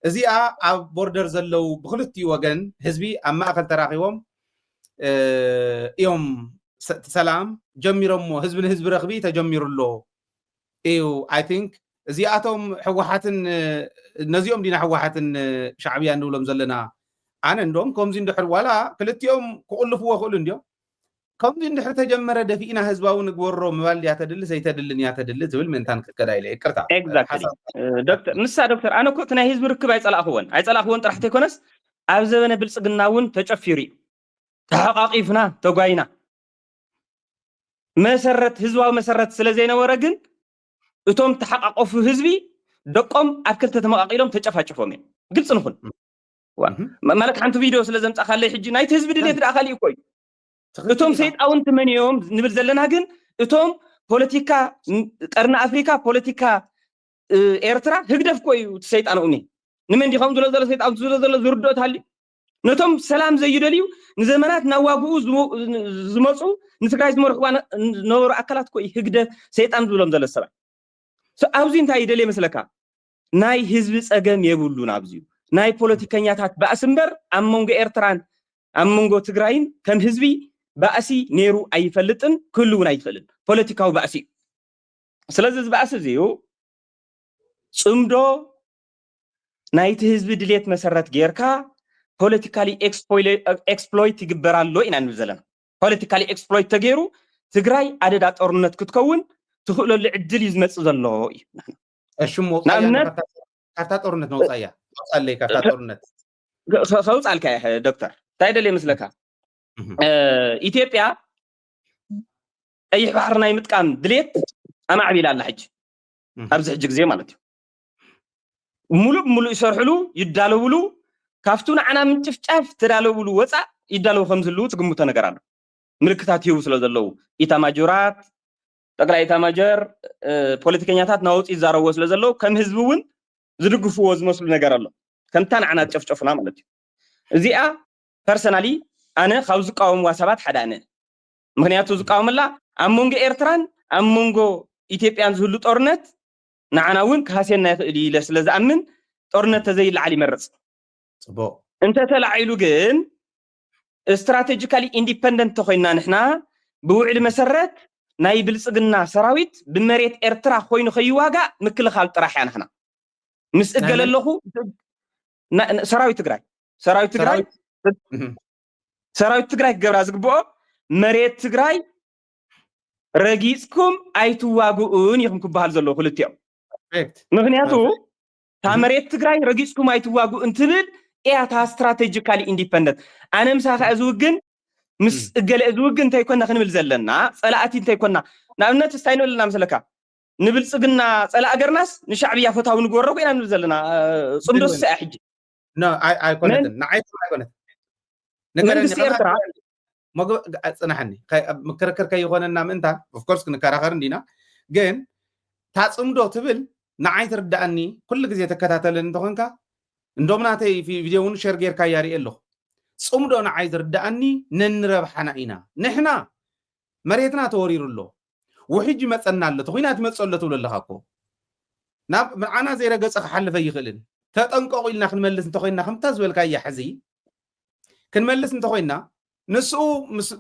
እዚኣ ኣብ ቦርደር ዘለው ብክልቲኡ ወገን ህዝቢ ኣብ ማእኸል ተራኺቦም እዮም ሰላም ጀሚሮሞ ህዝቢ ንህዝቢ ረኽቢ ተጀሚሩ ኣሎ እዩ። ኣይ ቲንክ እዚኣቶም ህወሓትን ነዚኦም ዲና ህወሓትን ሻዕብያ ንብሎም ዘለና ኣነ እንደም ከምዚ እንድሕር ዋላ ክልቲኦም ክቁልፍዎ ክእሉ እንዲዮም ከምዚ እንድሕር ተጀመረ ደፊእና ህዝባዊ ንግበሮ ምባል ድያ ተድሊ ዘይተድልን እያ ተድሊ ዝብል ምእንታን ክከዳ ኢለ ይቅርታ ዶክተር ንሳ ዶክተር ኣነ እኮ እቲ ናይ ህዝቢ ርክብ ኣይፀላእክዎን ኣይፀላእክዎን ጥራሕ ተይኮነስ ኣብ ዘበነ ብልፅግና እውን ተጨፊሩ እዩ ተሓቃቂፍና ተጓይና መሰረት ህዝባዊ መሰረት ስለ ዘይነበረ ግን እቶም ተሓቃቀፉ ህዝቢ ደቆም ኣብ ክልተ ተመቃቂሎም ተጨፋጭፎም እዮም ግልፂ ንኹን ማለት ሓንቲ ቪድዮ ስለ ዘምፃእካለይ ሕጂ ናይቲ ህዝቢ ድሌት ደኣ ካሊእ እኮ እዩ እቶም ሰይጣውንቲ መን እዮም ንብል ዘለና ግን እቶም ፖለቲካ ቀርኒ ኣፍሪካ ፖለቲካ ኤርትራ ህግደፍ እኮ እዩ እቲ ሰይጣን ኡኒ ንመን ዲኸም ዝሎ ዘሎ ሰይጣን ዝሎ ዘሎ ዝርድኦ ተሃልዩ ነቶም ሰላም ዘይደልዩ ንዘመናት ናዋግኡ ዝመፁ ንትግራይ ዝመርሕዋ ነበሩ ኣካላት እኮ ህግደፍ ሰይጣን ዝብሎም ዘሎ ሰባት ኣብዚ እንታይ ይደልየ መስለካ ናይ ህዝቢ ፀገም የብሉን ኣብዚ ናይ ፖለቲከኛታት ባእሲ እምበር ኣብ መንጎ ኤርትራን ኣብ መንጎ ትግራይን ከም ህዝቢ ባእሲ ነይሩ ኣይፈልጥን ክህሉ እውን ኣይትኽእልን ፖለቲካዊ ባእሲ እዩ ስለዚ እዚ ባእሲ እዚ እዩ ፅምዶ ናይቲ ህዝቢ ድሌት መሰረት ጌርካ ፖለቲካሊ ኤክስፕሎይት ይግበር ኣሎ ኢና ንብል ዘለና ፖለቲካሊ ኤክስፕሎይት ተገይሩ ትግራይ ኣደዳ ጦርነት ክትከውን ትኽእለሉ ዕድል እዩ ዝመፅእ ዘሎ እዩ። እሺ፣ መውፃያ ንኣብነት- ካብታ ጦርነት መውፃያ መውፃለይ ካብታ ጦርነት ከውፃልካ ዶክተር እንታይ ደልየ ምስለካ ኢትዮጵያ ቀይሕ ባሕሪ ናይ ምጥቃም ድሌት ኣማዕቢላ ኣላ ሕጂ ኣብዚ ሕጂ ግዜ ማለት እዩ። ሙሉእ ብሙሉእ ይሰርሕሉ ይዳለውሉ ካብቱ ንዓና ምጭፍጫፍ ተዳለውሉ ወፃእ ይዳለው ከምዝህልው ትግምቶ ነገር ኣሎ። ምልክታት ይህቡ ስለ ዘለዉ ኢታማጆራት ጠቅላይ ኢታማጀር ፖለቲከኛታት ናወፁ ይዛረብዎ ስለ ዘለዉ ከም ህዝቢ እውን ዝድግፍዎ ዝመስሉ ነገር ኣሎ። ከምታ ንዓና ጨፍጨፉና ማለት እዩ። እዚኣ ፐርሰናሊ ኣነ ካብ ዝቃወምዋ ሰባት ሓደ ኣነ። ምክንያቱ ዝቃወመላ ኣብ መንጎ ኤርትራን ኣብ መንጎ ኢትዮጵያን ዝህሉ ጦርነት ንዓና እውን ክሃስየና ይኽእል እዩ ኢለ ስለ ዝኣምን ጦርነት ተዘይለዓል ይመርፅ። ፅቡቅ እንተተላዒሉ ግን ስትራቴጂካሊ ኢንዲፐንደንት ተኮይና ንሕና ብውዕሊ መሰረት ናይ ብልፅግና ሰራዊት ብመሬት ኤርትራ ኮይኑ ከይዋጋእ ምክልኻል ጥራሕ እያ። ንሕና ምስ እገለ ኣለኹ ሰራዊት ትግራይ ሰራዊት ትግራይ ሰራዊት ትግራይ ክገብራ ዝግብኦ መሬት ትግራይ ረጊፅኩም ኣይትዋግኡን ኢኹም ክበሃል ዘለዎ ክልቲኦም። ምክንያቱ እታ መሬት ትግራይ ረጊፅኩም ኣይትዋግኡን ትብል እያ እታ ስትራቴጂካሊ ኢንዲፐንደንት። ኣነ ምሳኻ ዝውግን ምስ እገለ ዝውግን እንተይኮና ክንብል ዘለና ፀላእቲ እንተይኮና ንኣብነት እንታይ ንብል ኣለና መስለካ? ንብልፅግና ፀላእ ገርናስ ንሻዕብያ ፈታዊ ንግበሮ ኮይና ንብል ዘለና። ፅምዶ ስስኣ ሕጂ ኣይኮነትን ንዓይ ኣይኮነትን መንግስቲ ኤርትራ ጽናሕኒ ምክርክር ከይኮነና ምእንታን ኦፍኮርስ ክንከራኸር እንዲና። ግን ታፅምዶ ትብል ንዓይ ትርዳእኒ ኩሉ ግዜ ተከታተልን እንተኮንካ እንዶም ናተይ ቪድዮ እውን ሸር ጌርካ ያርኢ ኣለኹ። ፅምዶ ንዓይ ዝርዳእኒ ነንረብሓና ኢና። ንሕና መሬትና ተወሪሩ ኣሎ። ውሕጅ ይመፀና ኣሎ ተኮይና ትመፅ ኣሎ ትብሎ ኣለካ እኮ ናብ ምርዓና ዘይረገፀ ክሓልፈ ይኽእልን ተጠንቀቑ ኢልና ክንመልስ እንተኮይና ከምታ ዝበልካያ ሕዚ ክንመልስ እንተኮይና ንስኡ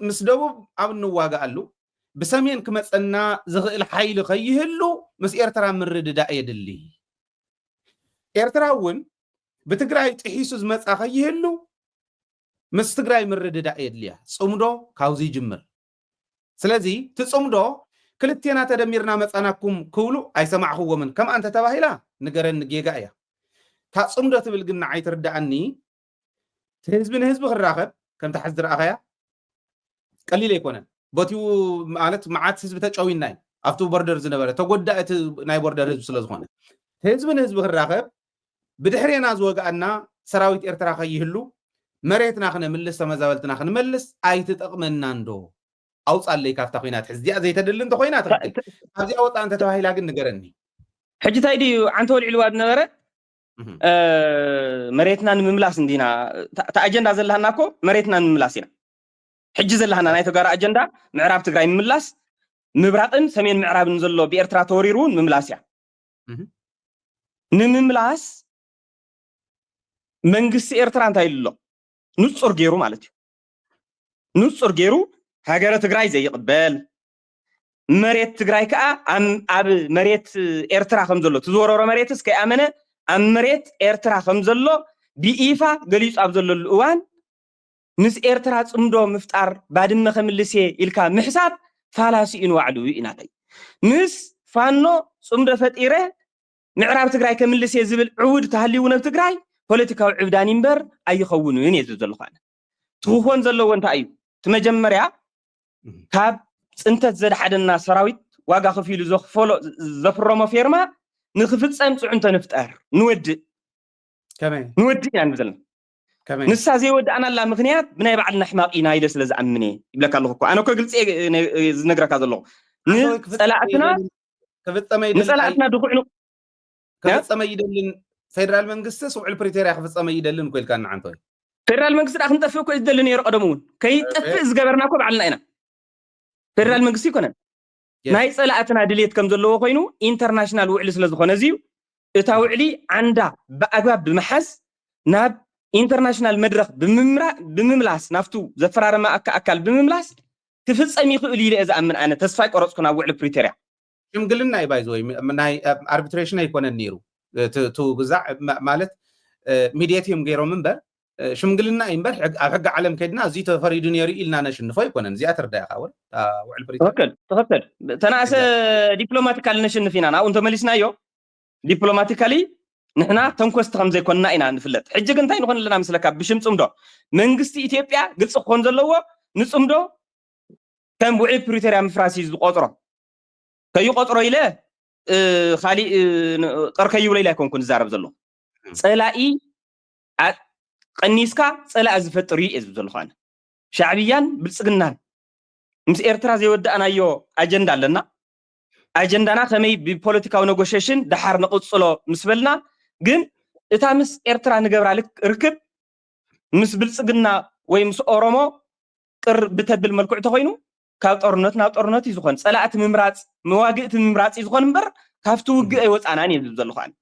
ምስ ደቡብ ኣብ እንዋጋኣሉ ብሰሜን ክመፀና ዝኽእል ሓይሊ ከይህሉ ምስ ኤርትራ ምርድዳእ የድሊ። ኤርትራ እውን ብትግራይ ጥሒሱ ዝመፃ ከይህሉ ምስ ትግራይ ምርድዳእ የድልያ። ፅምዶ ካብዚ ይጅምር። ስለዚ እቲ ፅምዶ ክልቴና ተደሚርና መፃናኩም ክብሉ ኣይሰማዕኽዎምን። ከምኣ እንተተባሂላ ንገረኒ ጌጋ እያ። እታ ፅምዶ ትብል ግን ንዓይ ትርዳኣኒ። እቲ ህዝቢ ንህዝቢ ክራኸብ ከምቲ ሓዚ ዝረኣኻያ ቀሊል ኣይኮነን። በቲኡ ማለት መዓት ህዝቢ ተጨዊና እዩ ኣብቲ ቦርደር ዝነበረ ተጎዳእ እቲ ናይ ቦርደር ህዝቢ ስለ ዝኾነ ህዝቢ ንህዝቢ ክራኸብ ብድሕሬና ዝወግኣና ሰራዊት ኤርትራ ከይህሉ መሬትና ክነምልስ ተመዛበልትና ክንመልስ ኣይትጠቕመናን ዶ? ኣውፃለይ ካብታ ኮይናት ሕዚ እዚኣ ዘይተደሊ እንተኮይና ትኽክል። ካብዚኣ ወፃ እንተተባሂላ ግን ንገረኒ። ሕጂ እንታይ ድዩ ዓንተ ወልዕልዋ ዝነበረ መሬትና ንምምላስ እንዲና እታ ኣጀንዳ ዘለሃና እኮ መሬትና ንምምላስ ኢና። ሕጂ ዘለሃና ናይ ተጋሩ ኣጀንዳ ምዕራብ ትግራይ ምምላስ ምብራቅን ሰሜን ምዕራብን ዘሎ ብኤርትራ ተወሪሩ እውን ምምላስ እያ። ንምምላስ መንግስቲ ኤርትራ እንታይ ኢሉ ኣሎ? ንፁር ገይሩ ማለት እዩ። ንፁር ገይሩ ሃገረ ትግራይ ዘይቕበል መሬት ትግራይ ከዓ ኣብ መሬት ኤርትራ ከም ዘሎ ትዝወረሮ መሬትስ ከይኣመነ ኣብ መሬት ኤርትራ ከም ዘሎ ብይፋ ገሊፁ ኣብ ዘለሉ እዋን ምስ ኤርትራ ፅምዶ ምፍጣር ባድመ ከምልስ እየ ኢልካ ምሕሳብ ፋላሲ እዩ ንባዕሉ እዩ ናተይ። ምስ ፋኖ ፅምዶ ፈጢረ ምዕራብ ትግራይ ከምልስ እየ ዝብል ዕውድ ተሃልዩ እውን ኣብ ትግራይ ፖለቲካዊ ዕብዳን እምበር ኣይኸውንን እየ ዝብል ዘለኹ ኣነ። እቲ ክኾን ዘለዎ እንታይ እዩ? እቲ መጀመርያ ካብ ፅንተት ዘድሓደና ሰራዊት ዋጋ ከፊሉ ዘኽፈሎ ዘፍረሞ ፌርማ ንክፍፀም ፅዕንቶ ንፍጠር ንወድእ ንወድእ ኢና ንብል ዘለና። ንሳ ዘይወዳእናላ ምክንያት ብናይ ባዕልና ሕማቕ ኢና ኢለ ስለ ዝኣምን እየ ይብለካ ኣለኹ እኮ። ኣነ እኮ ግልፂ ዝነግረካ ዘለኹ ንፀላእትና ንፀላእትና ድኩዕ ክፍፀመ ይደልን ፌደራል መንግስቲ ስውዕል ፕሪቶሪያ ክፍፀመ ይደልን እኮ ኢልካ ንዓንተ ፌደራል መንግስቲ ዳ ክንጠፍእ እኮ ዝደሊ ነይሩ ቀደሙ እውን ከይጠፍእ ዝገበርና እኮ ባዕልና ኢና። ፌደራል መንግስቲ ይኮነን ናይ ፀላእትና ድሌት ከም ዘለዎ ኮይኑ ኢንተርናሽናል ውዕሊ ስለ ዝኾነ እዚዩ እታ ውዕሊ ዓንዳ ብኣግባብ ብምሓዝ ናብ ኢንተርናሽናል መድረክ ብምምላስ ናብቱ ዘፈራረመ ኣካል ብምምላስ ክፍፀም ይኽእል ኢለ እየ ዝኣምን። ኣነ ተስፋ ይቆረፅኩ ናብ ውዕሊ ፕሪቶርያ። ሽምግልና እዩ ባይዘወይ ናይ ኣርቢትሬሽን ኣይኮነን ነይሩ። እቲ ግዛዕ ማለት ሚድየት እዮም ገይሮም እምበር ሽምግልና እዩ እምበር ኣብ ሕጊ ዓለም ከድና እዚ ተፈሪዱ ነይሩ ኢልና ነሽንፎ ኣይኮነን። እዚኣ ትርዳእካ ወል ውዕል ፕሪቶርያ ትኽክል ትኽክል። ተናእሰ ዲፕሎማቲካል ነሽንፍ ኢና ናብኡ እንተመሊስናዮ ዲፕሎማቲካሊ ንሕና ተንኮስቲ ከም ዘይኮንና ኢና ንፍለጥ። ሕጂ ግን እንታይ ንኾን ኣለና ምስለካ ብሽም ፅምዶ መንግስቲ ኢትዮጵያ ግልፂ ክኾን ዘለዎ ንፅምዶ ከም ውዕል ፕሪቶርያ ምፍራስ እዩ ዝቆፅሮ። ከይቆፅሮ ኢለ ካሊእ ቅር ከይብሎ ኢለ ኣይኮንኩን ዝዛረብ ዘሎ። ፀላኢ ቀኒስካ ፀላኢ ዝፈጥር እዩ እየ ዝብል ዘለኹ ኣነ። ሻዕብያን ብልፅግናን ምስ ኤርትራ ዘይወዳእናዮ ኣጀንዳ ኣለና። ኣጀንዳና ከመይ ብፖለቲካዊ ነጎሸሽን ደሓር ንቕፅሎ ምስ በልና ግን እታ ምስ ኤርትራ ንገብራ ርክብ ምስ ብልፅግና ወይ ምስ ኦሮሞ ቅር ብተብል መልክዑ ተኮይኑ ካብ ጦርነት ናብ ጦርነት እዩ ዝኾን። ፀላእቲ ምምራፅ መዋግእቲ ምምራፅ እዩ ዝኾን እምበር ካብቲ ውግእ ኣይወፃናን እየ ዝብል ዘለኹ ኣነ።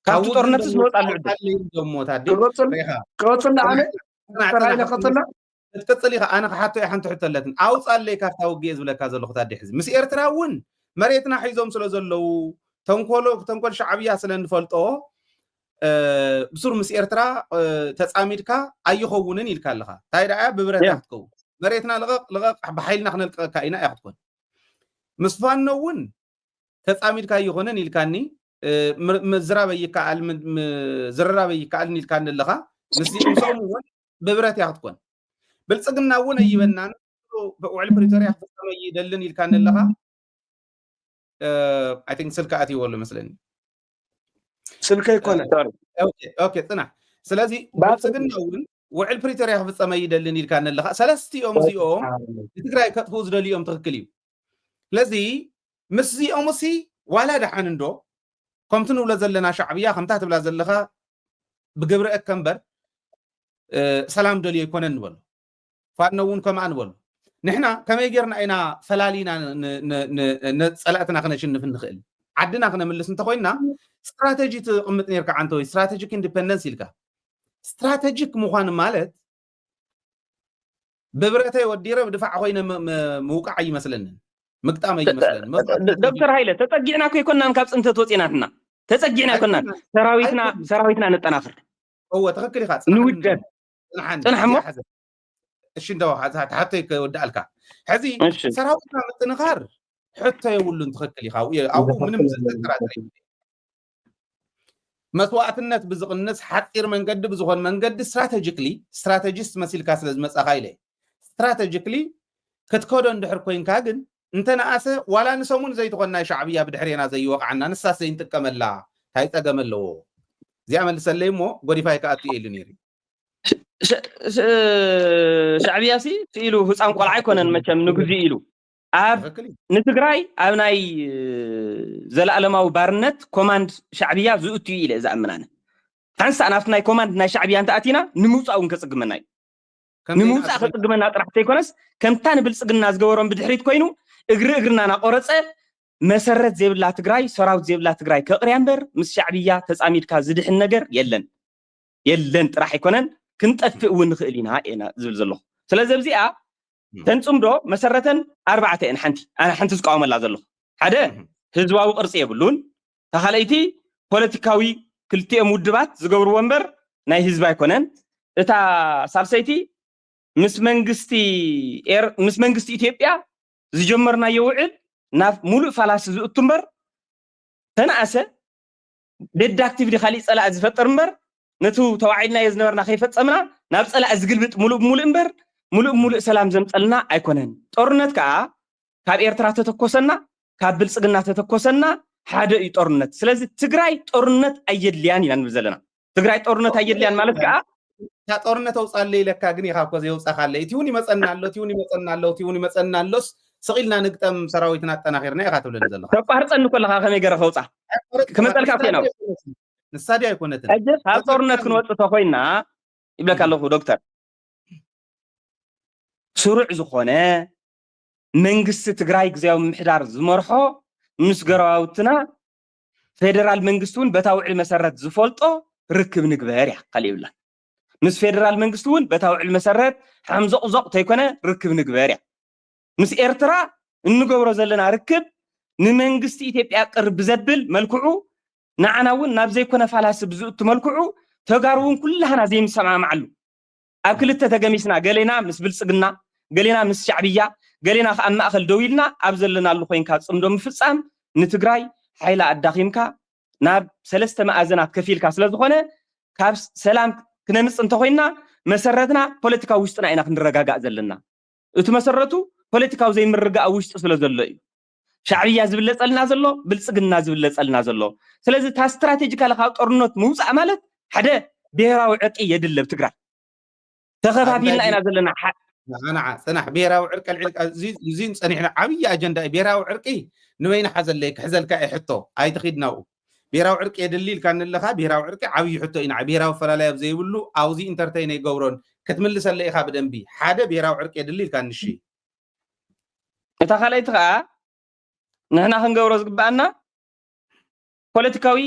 ካብቲ ጦርነትስ ንወፃሉ ዕድል ክትቅፅል ኢኻ። ኣነ ክሓቶ እየ ሓንቲ ሕቶ ኣለትን ኣውፃለይ ካብታ ውግእ ዝብለካ ዘለኹ ታዲ ሕዚ ምስ ኤርትራ እውን መሬትና ሒዞም ስለ ዘለዉ ተንኮሎ ተንኮል ሻዕብያ ስለ እንፈልጦ ብሱር ምስ ኤርትራ ተፃሚድካ ኣይኸውንን ኢልካ ኣለኻ። እንታይ ደኣ ብብረት ክትከውን መሬትና ልቐቕ ልቐቕ ብሓይልና ክነልቀቐካ ኢና እያ ክትኮን። ምስ ፋኖ እውን ተፃሚድካ ኣይኾነን ኢልካኒ ምዝራብ ኣይከኣል ዝርራብ ኣይከኣልን ኢልካኒ ኣለኻ። ምስኦም እውን ብብረት እያ ክትኮን። ብልፅግና እውን ኣይበናን ውዕል ፕሪቶርያ ክፍፀም ኣይደልን ኢልካኒ ኣለኻ። I think ስልኪ ኣትይዎ ኣሎ መስለኒ። ስልኪ ኣይኮነን። ጽናሕ። ስለዚ ብልፅግና እውን ውዕል ፕሪቶርያ ክፍፀም ኣይደልን ኢልካኒ ኣለኻ። ሰለስቲኦም እዚኦም ንትግራይ ከጥፍኡ ዝደልዮም ትኽክል እዩ። ስለዚ ምስዚኦም ሲ ዋላ ደሓን እንዶ ከምቲ ንብሎ ዘለና ሻዕብያ ከምታ ትብላ ዘለኻ ብግብሪ እከ እምበር ሰላም ደልዮ ኣይኮነን ንበሎ። ፋኖ እውን ከምኣ ንበሎ። ንሕና ከመይ ጌርና ኢና ፈላሊና ጸላእትና ክነሽንፍ እንኽእል? ዓድና ክነምልስ እንተኮይንና ስትራተጂ ትቕምጥ ኔርካ ዓንተወይ፣ ስትራቴጂክ ኢንዲፐንደንስ ኢልካ። ስትራቴጂክ ምዃን ማለት ብብረተይ ወዲረ ብድፋዕ ኮይነ ምውቃዕ ኣይመስለንን፣ ምግጣም ኣይመስለንን። ዶክተር ሃይለ ተጸጊዕና እኮ ኣይኮናን ካብ ጽንተት ወጺና ንሕና ተጸጊዕና ኣይኮናን። ሰራዊትና ሰራዊትና ነጠናኽር። እወ ትኽክል ኢኻ። ንውደብ ጽናሕ እሞ እሺ እንደው ተሓተይ ከወድኣልካ ሕዚ ሰራዊትና ምጥንኻር ሕቶ የብሉን። ትኽክል ኢኻ። ኣብኡ ምንም ዘጠራጥር መስዋእትነት ብዝቕንስ ሓፂር መንገዲ ብዝኾን መንገዲ ስትራቴጂክሊ ስትራቴጂስት መሲልካ ስለ ዝመፃኻ ኢለ ስትራቴጂክሊ ክትከዶ እንድሕር ኮይንካ ግን እንተነኣሰ ዋላ ንሰሙን ዘይትኾን ናይ ሻዕብያ ብድሕሬና ዘይወቕዓና ንሳስ ዘይንጥቀመላ ታይ ፀገም ኣለዎ? እዚኣ መልሰለይ እሞ ጎዲፋይ ከኣቱ ኢሉ ነይሩ። ሻዕብያ ሲ ኢሉ ህፃን ቆልዓ ኣይኮነን መቸም ንግዚ ኢሉ ኣብ ንትግራይ ኣብ ናይ ዘለኣለማዊ ባርነት ኮማንድ ሻዕብያ ዝእቱ እዩ ኢለ ዝኣምናነ ሓንሳእ ናብቲ ናይ ኮማንድ ናይ ሻዕብያ እንተኣቲና ንምውፃእ እውን ከፅግመና እዩ። ንምውፃእ ከፅግመና ጥራሕ ዘይኮነስ ከምታ ንብልፅግና ዝገበሮም ብድሕሪት ኮይኑ እግሪ እግርና ናቆረፀ መሰረት ዘይብላ ትግራይ ሰራዊት ዘይብላ ትግራይ ከቕርያ እምበር ምስ ሻዕብያ ተፃሚድካ ዝድሕን ነገር የለን። የለን ጥራሕ ኣይኮነን ክንጠፍእ እውን ንኽእል ኢና እየና ዝብል ዘለኹ። ስለዚ ኣብዚኣ ተን ፅምዶ መሰረተን ኣርባዕተ እየን። ሓንቲ ኣነ ሓንቲ ዝቃወመላ ዘለኹ ሓደ ህዝባዊ ቅርፂ የብሉን፣ ተኻለይቲ ፖለቲካዊ ክልቲኦም ውድባት ዝገብርዎ እምበር ናይ ህዝቢ ኣይኮነን። እታ ሳልሰይቲ ምስ መንግስቲ ምስ መንግስቲ ኢትዮጵያ ዝጀመርናዮ ውዕል ናብ ሙሉእ ፋላሲ ዝእቱ እምበር ተነኣሰ ደዳክቲቭሊ ካሊእ ፀላእ ዝፈጥር እምበር ነቱ ተዋዒድናዮ ዝነበርና ከይፈፀምና ናብ ፀላእ ዝግልብጥ ሙሉእ ብሙሉእ እምበር ሙሉእ ብሙሉእ ሰላም ዘምፀልና ኣይኮነን። ጦርነት ከዓ ካብ ኤርትራ ተተኮሰና ካብ ብልፅግና ተተኮሰና ሓደ እዩ ጦርነት። ስለዚ ትግራይ ጦርነት ኣየድልያን ኢና ንብል ዘለና። ትግራይ ጦርነት ኣየድልያን ማለት ከዓ እታ ጦርነት ኣውፃለ ኢለካ ግን ኢኻ እኮ ዘየውፃኻለ እቲ እውን ይመፀና ኣሎ እቲ እውን ይመፀና ኣሎ እቲ እውን ይመፀና ኣሎስ ስቕ ኢልና ንግጠም ሰራዊትና ኣጠናኺርና ኢኻ ትብለኒ ዘለኻ። ተቋርፀኒ ከለኻ ከመይ ገረ ከውፃ ክመፀልካ እኮ ኢና። ንሳ ድያ ኣይኮነትን ሕጂ ካብ ጦርነት ክንወፅእ ተኮይና ይብለካ ኣለኹ ዶክተር ስሩዕ ዝኾነ መንግስቲ ትግራይ ግዝያዊ ምምሕዳር ዝመርሖ ምስ ገረባውትና ፌደራል መንግስቲ እውን በታ ውዕል መሰረት ዝፈልጦ ርክብ ንግበር እያ። ካልእ የብላን። ምስ ፌደራል መንግስቲ እውን በታ ውዕል መሰረት ሓምዞቕዞቕ ተይኮነ ርክብ ንግበር እያ። ምስ ኤርትራ እንገብሮ ዘለና ርክብ ንመንግስቲ ኢትዮጵያ ቅር ብዘብል መልክዑ ንዓና እውን ናብ ዘይኮነ ፋላሲ ብዝእቱ መልክዑ ተጋሩ እውን ኩላህና ዘይምሰማማዓሉ ኣብ ክልተ ተገሚስና፣ ገሌና ምስ ብልፅግና፣ ገሌና ምስ ሻዕብያ፣ ገሌና ከዓ ኣብ ማእኸል ደው ኢልና ኣብ ዘለናሉ ኮይንካ ፅምዶ ምፍፃም ንትግራይ ሓይላ ኣዳኺምካ ናብ ሰለስተ መኣዘናት ከፊልካ ስለዝኾነ፣ ካብ ሰላም ክነምፅ እንተኮይና መሰረትና ፖለቲካዊ ውሽጥና ኢና ክንረጋጋእ ዘለና። እቲ መሰረቱ ፖለቲካዊ ዘይምርግጋእ ውሽጡ ስለ ዘሎ እዩ። ሻዕብያ ዝብለፀልና ዘሎ፣ ብልፅግና ዝብለፀልና ዘሎ። ስለዚ እታ ስትራቴጂካሊ ካብ ጦርነት ምውፃእ ማለት ሓደ ብሄራዊ ዕርቂ የድሊ ኣብ ትግራይ። ተኸፋፊልና ኢና ዘለና። ንዓ ጽናሕ፣ ብሄራዊ ዕርቂ ኣልዒልካ፣ እዚን ጸኒሕና ዓብዪ ኣጀንዳ እዩ። ብሄራዊ ዕርቂ ንበይንኻ ዘለይ ክሕዘልካ እየ ሕቶ፣ ኣይትኺድ ናብኡ። ብሄራዊ ዕርቂ የድሊ ኢልካ ንለኻ፣ ብሄራዊ ዕርቂ ዓብዪ ሕቶ እዩ። ንዓ ብሄራዊ ፈላላይ ኣብ ዘይብሉ ኣብዚ ኢንተርተይን ኣይገብሮን፣ ክትምልሰለ ኢኻ ብደንቢ። ሓደ ብሄራዊ ዕርቂ የድሊ ኢልካ ንሺ። እታ ካልኣይቲ ከዓ ንሕና ክንገብሮ ዝግባኣና ፖለቲካዊ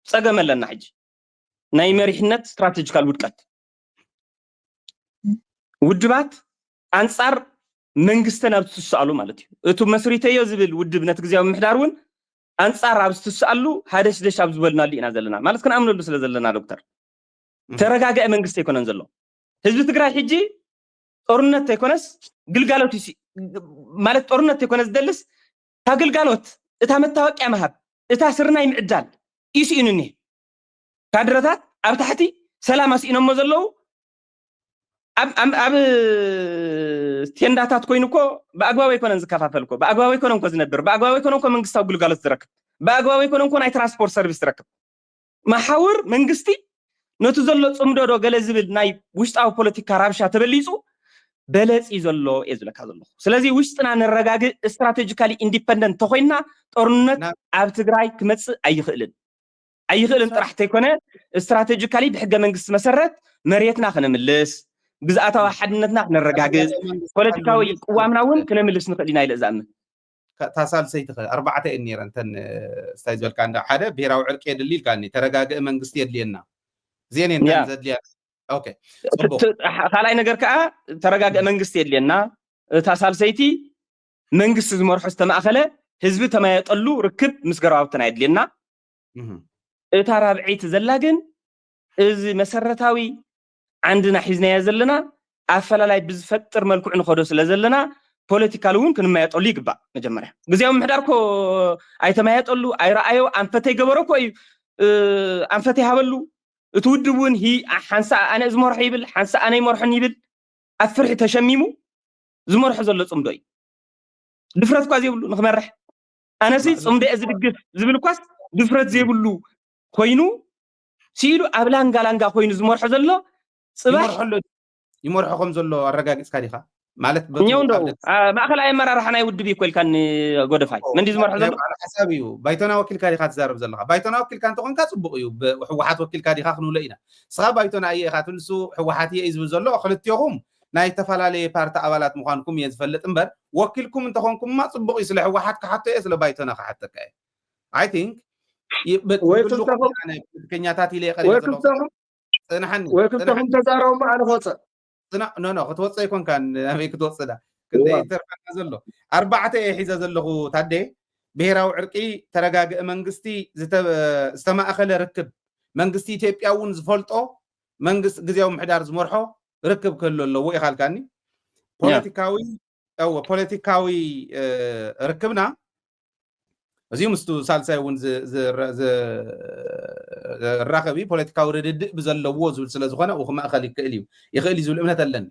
ጸገም ኣለና። ሕጂ ናይ መሪሕነት ስትራቴጂካል ውድቀት፣ ውድባት ኣንጻር መንግስተን ኣብ ዝትስኣሉ ማለት እዩ። እቱ መስሪተዮ ዝብል ውድብ ነቲ ግዜያዊ ምምሕዳር እውን ኣንጻር ኣብ ዝትስኣሉ ሃደሽደሽ ኣብ ዝበልናሉ ኢና ዘለና ማለት ክንኣምነሉ ስለ ዘለና ዶክተር። ተረጋግአ መንግስቲ ኣይኮነን ዘሎ። ህዝቢ ትግራይ ሕጂ ጦርነት ተይኮነስ ግልጋሎት ማለት ጦርነት ተይኮነ ዝደልስ እታ ግልጋሎት፣ እታ መታወቅያ ምሃብ፣ እታ ስርናይ ምዕዳል ይስኢኑ እኒሄ። ካድረታት ኣብ ታሕቲ ሰላም ኣስኢኖሞ ዘለዉ ኣብ ቴንዳታት ኮይኑ እኮ ብኣግባብ ኣይኮነን ዝከፋፈል እኮ ብኣግባብ ኣይኮነን እኮ ዝነብር ብኣግባብ ኣይኮነን እኮ መንግስታዊ ግልጋሎት ዝረክብ ብኣግባብ ኣይኮነን እኮ ናይ ትራንስፖርት ሰርቪስ ዝረክብ። መሓውር መንግስቲ ነቲ ዘሎ ፅምዶ ዶ ገለ ዝብል ናይ ውሽጣዊ ፖለቲካ ራብሻ ተበሊፁ በለፅ እዩ ዘሎ እየ ዝብለካ ዘለኹ። ስለዚ ውሽጥና ነረጋግእ፣ ስትራቴጂካሊ ኢንዲፐንደንት ተኮይንና ጦርነት ኣብ ትግራይ ክመፅእ ኣይኽእልን። ኣይኽእልን ጥራሕ ተይኮነ ስትራቴጂካሊ ብሕገ መንግስቲ መሰረት መሬትና ክነምልስ፣ ግዝኣታዊ ሓድነትና ክነረጋግፅ፣ ፖለቲካዊ ቅዋምና እውን ክነምልስ ንኽእል ኢና ኢለ ዝኣምን። እታ ሳልሰይቲ ከ ኣርባዕተ እየን ነይረን እተን ስታይ ዝበልካ እንዳ ሓደ ብሄራዊ ዕርቂ የድሊ ኢልካኒ ተረጋግእ መንግስቲ የድልየና እዚአን እየን እተን ዘድልያ ኦኬ ካልኣይ ነገር ከዓ ተረጋግእ መንግስቲ የድልየና እታ ሳልሰይቲ መንግስቲ ዝመርሖ ዝተማእኸለ ህዝቢ ተመያየጠሉ ርክብ ምስ ገረባብትና የድልየና እታ ራብዐይቲ ዘላ ግን እዚ መሰረታዊ ዓንድና ሒዝናዮ ዘለና ኣፈላላይ ብዝፈጥር መልክዑ ንኸዶ ስለ ዘለና ፖለቲካል እውን ክንመያጠሉ ይግባእ። መጀመርያ ግዜያዊ ምሕዳር ኮ ኣይተመያጠሉ ኣይረኣዮ ኣንፈተ ይገበሮ ኮ እዩ ኣንፈተ ይሃበሉ። እቲ ውድብ እውን ሓንሳ ኣነ ዝመርሖ ይብል ሓንሳ ኣነ ይመርሖን ይብል ኣብ ፍርሒ ተሸሚሙ ዝመርሖ ዘሎ ፅምዶ እዩ። ድፍረት እኳ ዘይብሉ ንክመርሕ ኣነሲ ፅምዶ እየ ዝድግፍ ዝብል እኳስ ድፍረት ዘይብሉ ኮይኑ ሲኢሉ ኣብ ላንጋ ላንጋ ኮይኑ ዝመርሖ ዘሎ ፅባሕ ይመርሖ ከም ዘሎ ኣረጋጊፅካ ዲኻ? ማለት ኛው እንደው ማእኸላይ ኣመራርሓ ናይ ውድብ ይኮልካኒ ጎደፋይ መንዲ ዝመርሖ ዘሎ ሓሳብ እዩ። ባይቶና ወኪልካ ዲኻ ትዛረብ ዘለኻ? ባይቶና ወኪልካ እንተኾንካ ፅቡቅ እዩ። ህወሓት ወኪልካ ዲኻ ክንብሎ ኢና። ስኻ ባይቶና እየ ኢኻ ትብል፣ ንሱ ህወሓት እየ እዩ ዝብል ዘሎ። ክልቲኹም ናይ ዝተፈላለየ ፓርቲ ኣባላት ምዃንኩም እየ ዝፈልጥ እምበር ወኪልኩም እንተኾንኩምማ ፅቡቅ እዩ። ስለ ህወሓት ክሓቶ እየ፣ ስለ ባይቶና ክሓተካ እየ። I think ወይ ክልተኹም ፖለቲከኛታት ኢለ የቀሪበ ዘለኹ። ፅንሓኒ ወይ ክልተኹም ተዛረቡ ኣነ ክወፅእ ኖ ኖ ክትወፅእ ኣይኮንካን። ኣበይ ክትወፅእ ዳ ክንደይ ተርፈና ዘሎ። ኣርባዕተ እየ ሒዘ ዘለኹ ታዴ። ብሄራዊ ዕርቂ፣ ተረጋግእ መንግስቲ፣ ዝተማእኸለ ርክብ መንግስቲ ኢትዮጵያ እውን ዝፈልጦ መንግስቲ ግዜያዊ ምሕዳር ዝመርሖ ርክብ ክህሉ ኣለዎ ኢኻልካኒ። ፖለቲካዊ እወ ፖለቲካዊ ርክብና እዚኡ ምስቱ ሳልሳይ እውን ዝራኸብ እዩ። ፖለቲካዊ ርድድእ ብዘለዎ ዝብል ስለ ዝኾነ ኡ ክማእኸል ይክእል እዩ ይኽእል እዩ ዝብል እምነት ኣለኒ።